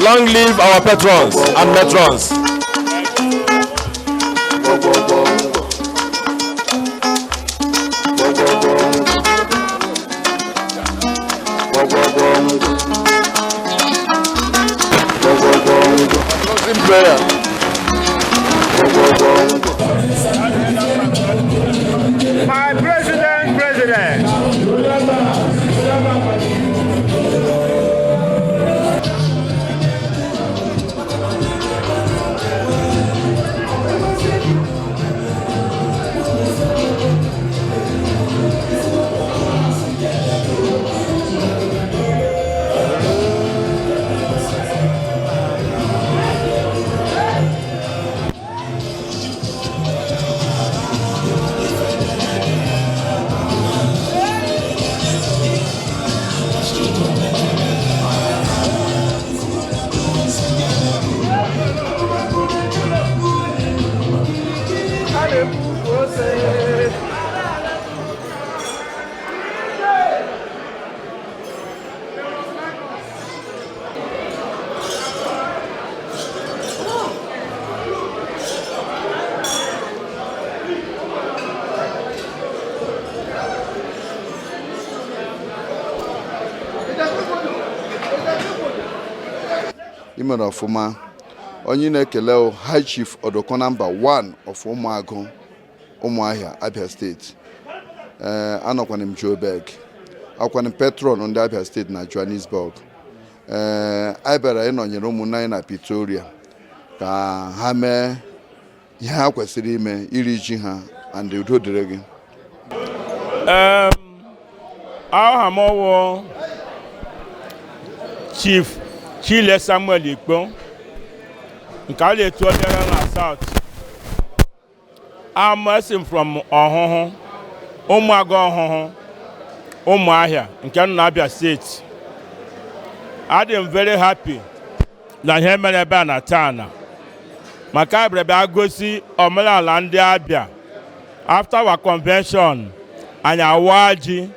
Long live our patrons and matrons. Closing prayer. My president, president. Ị mere ọfụma. Onye ị na-ekele o, High Chief Odoko number 1 of Ụmụagụ, Ụmụahịa, Abia Steeti. Ee, anọkwana m Joburg, akwana m patron ndị Abia Steeti na Johannesburg. Ee, anyị bịara ịnọnyere ụmụnne anyị na Pretoria ka ha mee ihe ha kwesịrị ime, iri ji ha, and udo dịrị gị. Aha m wụ Chief Chile Samuel Ikpo, nke a na-etu obere na South. Esi m from Ọhụhụ, Ụmụagụ Ọhụhụ, Ụmụahịa nke nọ n'Abia Steeti. Adị m very happy na ihe mere ebe a na taa na maka anyị bịara bịa gosi omenala ndị Abia. After our convention, anyị awa ji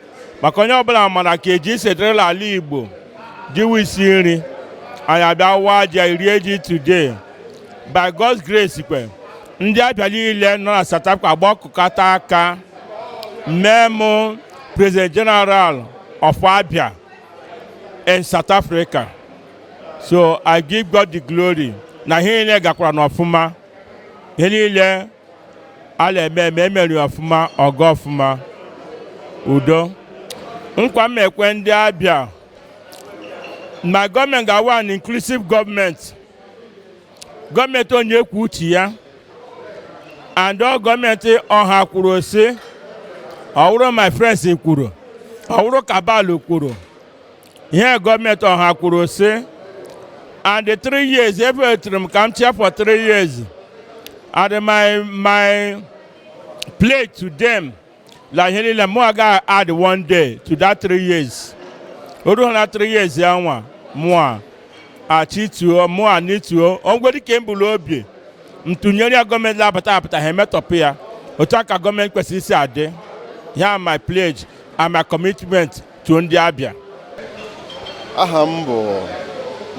maka onye ọbụla mara ka eji si dịrịla ala Igbo jiwa isi nri. Anyị abịa waa ji, rie ji today. By God's grace kwe, ndị Abia niile nọ na South Africa agbakọkọta aka mee mụ President General of Abia in South Africa. So I give God the glory na ihe niile gakwara n'ọfụma. Ihe niile a na-eme eme emeri ọfụma, ọgọ ọfụma, udo. Nkwa m ekwe ndị Abia na gọọmenti ga-awa an inclusive gọọmenti, gọọmenti onye kwuo uche ya, and ọ gọọmenti ọha kwuru sị ọwụrụ my friends kwuru, ọwụrụ cabal kwuru ihe, gọọmenti ọha kwuru sị. And the 3 years ebe etiri m ka m chia for 3 years, and my plea to them la ihe niile mụ aga add one day to that 3 years. O ruo na 3 years ya nwa mụa achituo, mụa nituo onwere ike mbulu obi ntụnyere ya. Gọọmenti na-apụta apụta ha emetọpụ ya otu a ka gọọmenti kwesịrị isi adị ya. My pledge and my commitment to ndị Abia. Aha m bụ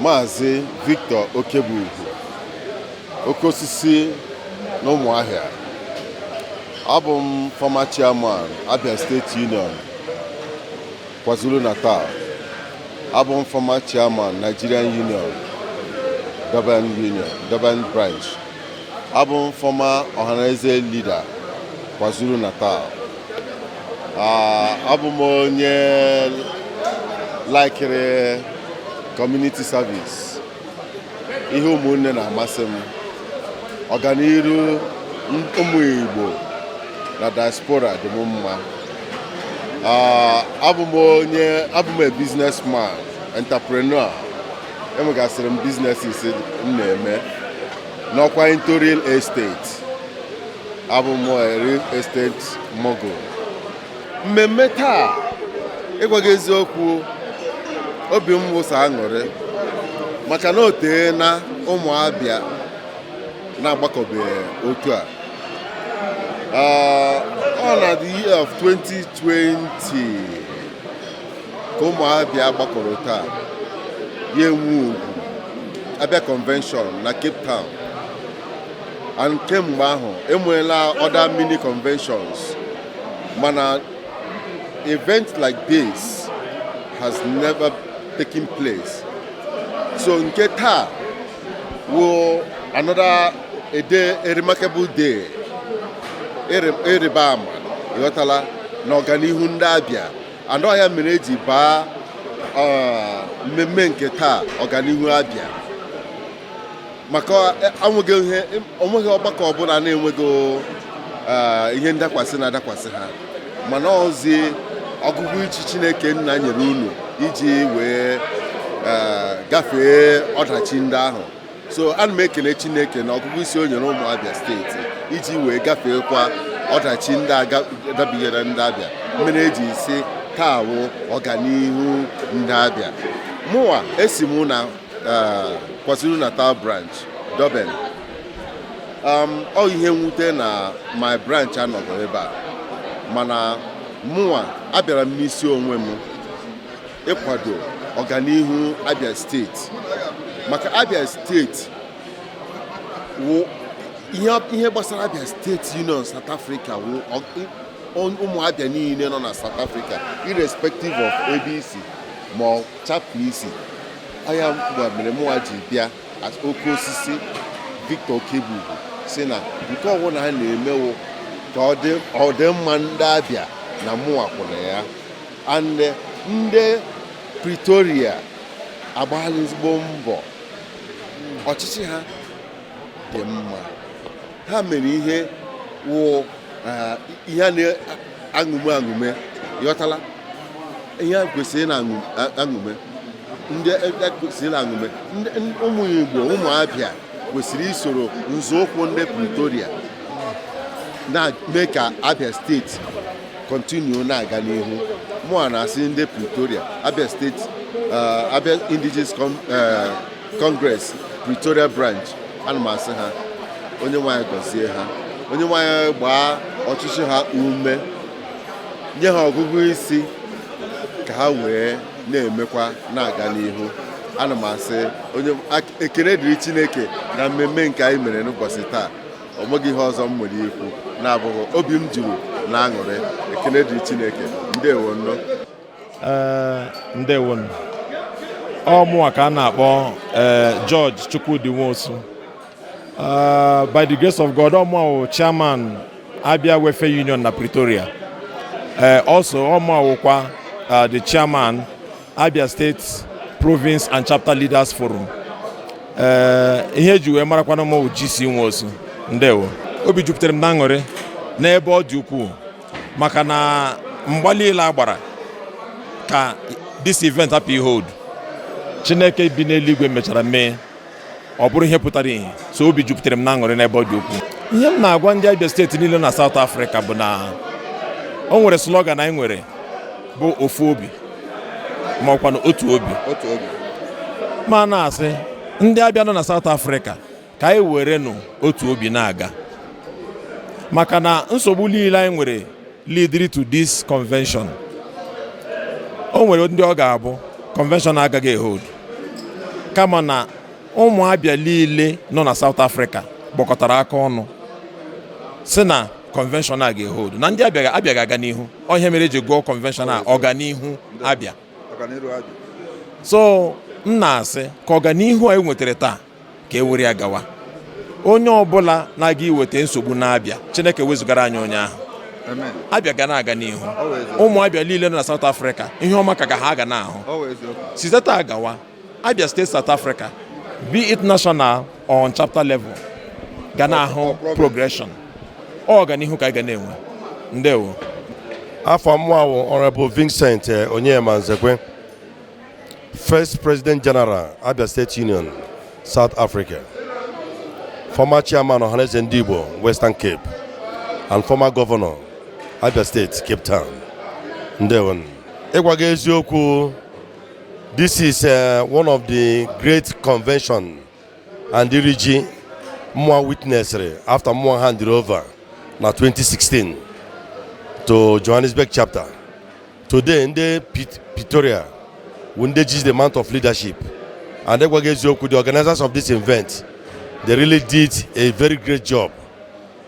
Maazị Victor Okebugwu, oke osisi na Ụmụahịa. Abụ m former chairman, Abia State Union, KwaZulu Natal. Abụ m former chairman, Nigerian Union, Durban Union, Durban branch. Abụ m former Ohanaeze leader, KwaZulu Natal. Abụ m onye likere community service. Ihe ụmụnne na-amasị m, ọganiru ụmụ Igbo na diaspora dị m mma. Abụ m onye, abụ m a businessman, entrepreneur. Enwegasịrị m businesses m na-eme n'ọkwa into real estate. Abụ m a real estate mogul. Mmemme taa, ịgwa gị eziokwu, obi m wụsa aṅụrị maka na o tee na ụmụ Abịa na-agbakọbeghị otu a. Ọ na the year of 2020 ka ụmụ Abịa gbakọrọ taa ya enwe ugwu Abia Convention na Cape Town, and kemgbe ahụ enweela other mini conventions, mana event like this has never taken place. So nke taa wụ another a day, a remarkable day, ịrịba ama, ịghọtala, na ọganihu ndị Abịa anọ ya mere eji baa mmemme nke taa ọganihu Abịa, maka anweghị ihe, onweghị ọgbakọ ọbụla na-enweghị ihe ndakwasị na-adakwasị ha, mana ọzi ọgụgụ ichi Chineke nna nyere unu iji wee gafee ọdachi ndị ahụ. So ana m ekele Chineke na ọgụgụ isi o nyere ụmụ Abịa Steeti iji wee gafeekwa ọdachi ndị dabigara ndị Abịa, mere eji si taa wụ ọganihu ndị Abịa. Mụnwa esi m na KwaZulu Natal branch, Durban. Ọ ihe mwute na my branch anọghị ebe a, mana mụnwa abịara m n'isi onwe m ịkwado ọganihu Abia Steeti, maka Abia Steeti wụ ihe gbasara Abia State Union South Africa wụ ụmụ Abia niile nọ na South Africa, irrespective of ebe isi ma ọ chapụ isi anya mgbe mere mụnwa ji bịa as oke osisi Victor Okebugwu si na nke ọbụla ha na-emewo ka ọ dị mma ndị Abịa na mụnwa kwụrụ ya. And ndị Pretoria agbaala ezigbo mbọ, ọchịchị ha dị mma. Ha mere ihe wụ ihe a na-aṅụme aṅụme, ịghọtala, ihe a kwesịrị na-aṅụme, ndị e kwesịrị na-aṅụme. Ụmụ Igbo, ụmụ Abịa kwesịrị isoro nzọụkwụ ndị Pretoria. na-eme ka Abia Steeti continue na-aga n'ihu. Mụa na-asị ndị Pretoria, Abia Steeti, Abia Indigenous Congress Pretoria branch, ana m asị ha onye nwanyị gọzie ha, onye nwanyị gbaa ọchịchị ha ume, nye ha ọgụgụ isi ka ha wee na-emekwa na-aga n'ihu. Ana m asị onye ekele dịrị Chineke na mmemme nke anyị mere n'ụbọchị taa. O nweghị ihe ọzọ m nwere ikwu na-abụghị obi m juru na aṅụrị. Ekele dịrị Chineke. Ndewo nnọọ. Ee, ndewonu. Ọ mụnwa ka a na-akpọ George Chukwudi Nwosu. By the grace of God, ọ mụnwa wụ chairman Abia Welfare Union na Pretoria. Also, ọ mụnwa wụkwa the chairman Abia State Province and Chapter Leaders Forum. Ihe eji wee marakwana m wụ GC Nwosu. Ndewo. Obi jupụtara m na aṅụrị n'ebe ọ dị ukwuu maka na mgba niile a gbara ka this event hapụ ihe hold, Chineke bi n'eluigwe mechara mee ọ bụrụ ihe pụtara ihe. So obi jupụtara m na aṅụrị n'ebe ọ dị ukwuu. Ihe m na-agwa ndị Abia Steeti niile na South Africa bụ na o nwere slogan anyị nwere bụ ofu obi, ma ọkwa na otu obi. Otu obi. Ma na-asị ndị Abia nọ na South Africa ka anyị were nụ otu obi na-aga, maka na nsogbu niile anyị nwere lead to this convention. O nwere ndị ọ ga-abụ convention agaghị ehold, kama na ụmụ Abia niile nọ na South Africa gbakọtara aka ọnụ si na convention a ga-ehold, na ndị Abia Abia ga-aga n'ihu. Ọ ihe mere eji gụọ convention a Ọganihu Abia. Ọganiru Abia. So m na-asị ka ọganihu anyị nwetara taa ka e were ya gawa. Onye ọbụla na-aga iweta nsogbu na-abịa, Chineke wezugara anyị onye ahụ. Amen. Abia ga na-aga n'ihu. Ọ wụ eziokwu. Ụmụ Abia niile nọ na South Africa, ihe ọma ka ga ha ga na-ahụ. Ọ wụ eziokwu. Site taa gawa, Abia State, South Africa, be it national or on chapter level, ga na-ahụ progression. Ọ ọganihu ka anyị ga na-enwe. Ndewo. Afọ mụa wụ Honorable Vincent Onyema Nzekwe, First President General, Abia State Union, South Africa, former Chairman Ohanaeze Ndị Igbo, Western Cape, and former Governor, Abia State, Cape Town. Ndewo. Ịgwa gị eziokwu, this is one of the great convention and iri ji mụa witnessed after mụa handed over na 2016 to Johannesburg chapter. Today, ndị Pretoria wụ ndị ji the mount of leadership. And ịgwa gị eziokwu, the organizers of this event, they really did a very great job.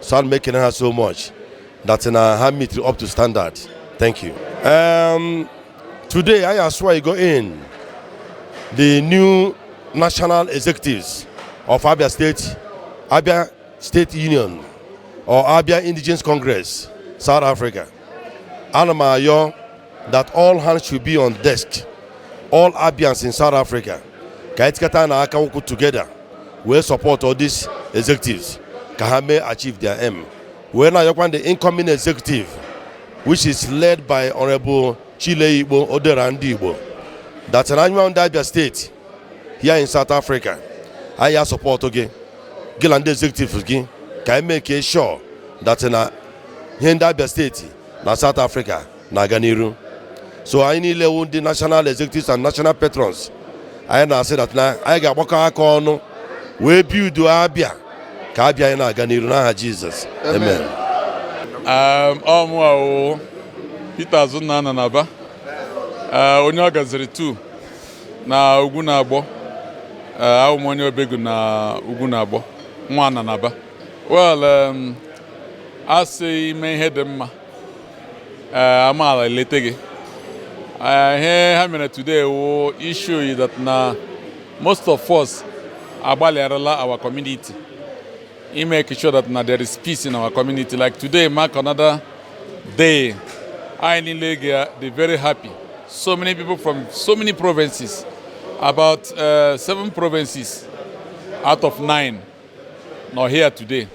So I'm making her so much that na ha meet up to standard. Thank you. Today, I swear go in the new national executives of Abia State, Abia State Union, or Abia Indigenous Congress, South Africa. Ana m ayọ that all hands should be on desk. All Abians in South Africa, ka anyị tikata na aka ụkwụ together, wee support all these executives ka ha may achieve their aim. Wee na-ayọkwa the incoming executive, which is led by Honorable Chile Igbo Odera Ndị Igbo, that na anyụma ndị Abia State here in South Africa, anyị ya support gị, gị na ndị executive gị, ka anyị make sure that na ihe ndị Abia Steeti na South Africa na-aga n'iru. So anyị niile wụ ndị national executives and national patrons, anyị na-asị that na anyị ga-agbakọ aka ọnụ wee build Abia ka Abia anyị na-aga n'iru n'aha Jizọs. Amen. Ọ mụ o Peter Azụnna nọ n'Aba, onye ọ gaziri 2 na ugwu na-agbọ. Awụ m onye Obegu na ugwu na-agbọ nwa nọ n'Aba. Well, a sị ime ihe dị mma, amaala elete gị. Ihe ha mere today wụ issue that na most of us agbalịarala our community make sure that na there is peace in our community. Like today mark another day anyị niile ga dey very happy. So many people from so many provinces, about seven provinces out of nine nọ here today.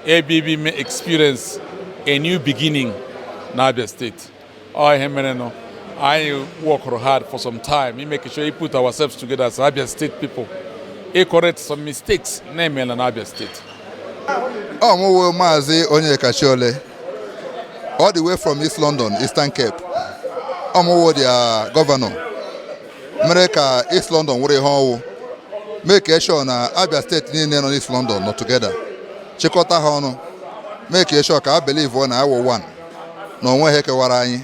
ABB may experience a new beginning na Abia State. Ọ ihe mere nọ anyị work hard for some time in make sure we put ourselves together as Abia State people, e correct some mistakes na-emela na Abia State. Ọ mụwo Maazị Onyekachiole, all the way from East London, Eastern Cape. Ọ mụwo their governor mere ka East London wụrụ ihe ọwụ, mee ka sure na Abia Steeti niile nọ n'East London nọ together, chịkọta ha ọnụ, mee ka sure ka a believe na awụ one na onwe ha kewara anyị.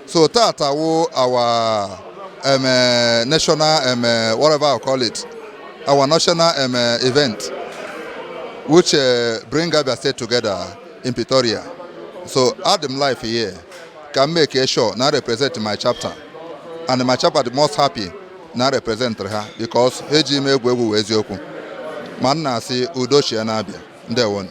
So tata wụ our national whatever I call it, our national event which bring Abia State together in Pretoria. So I'm live here can make sure na represent my chapter, and my chapter the most happy na represent ha because eji m egwu egwu wee eziokwu ma m na-asị udo chia na-abịa. Ndewonu.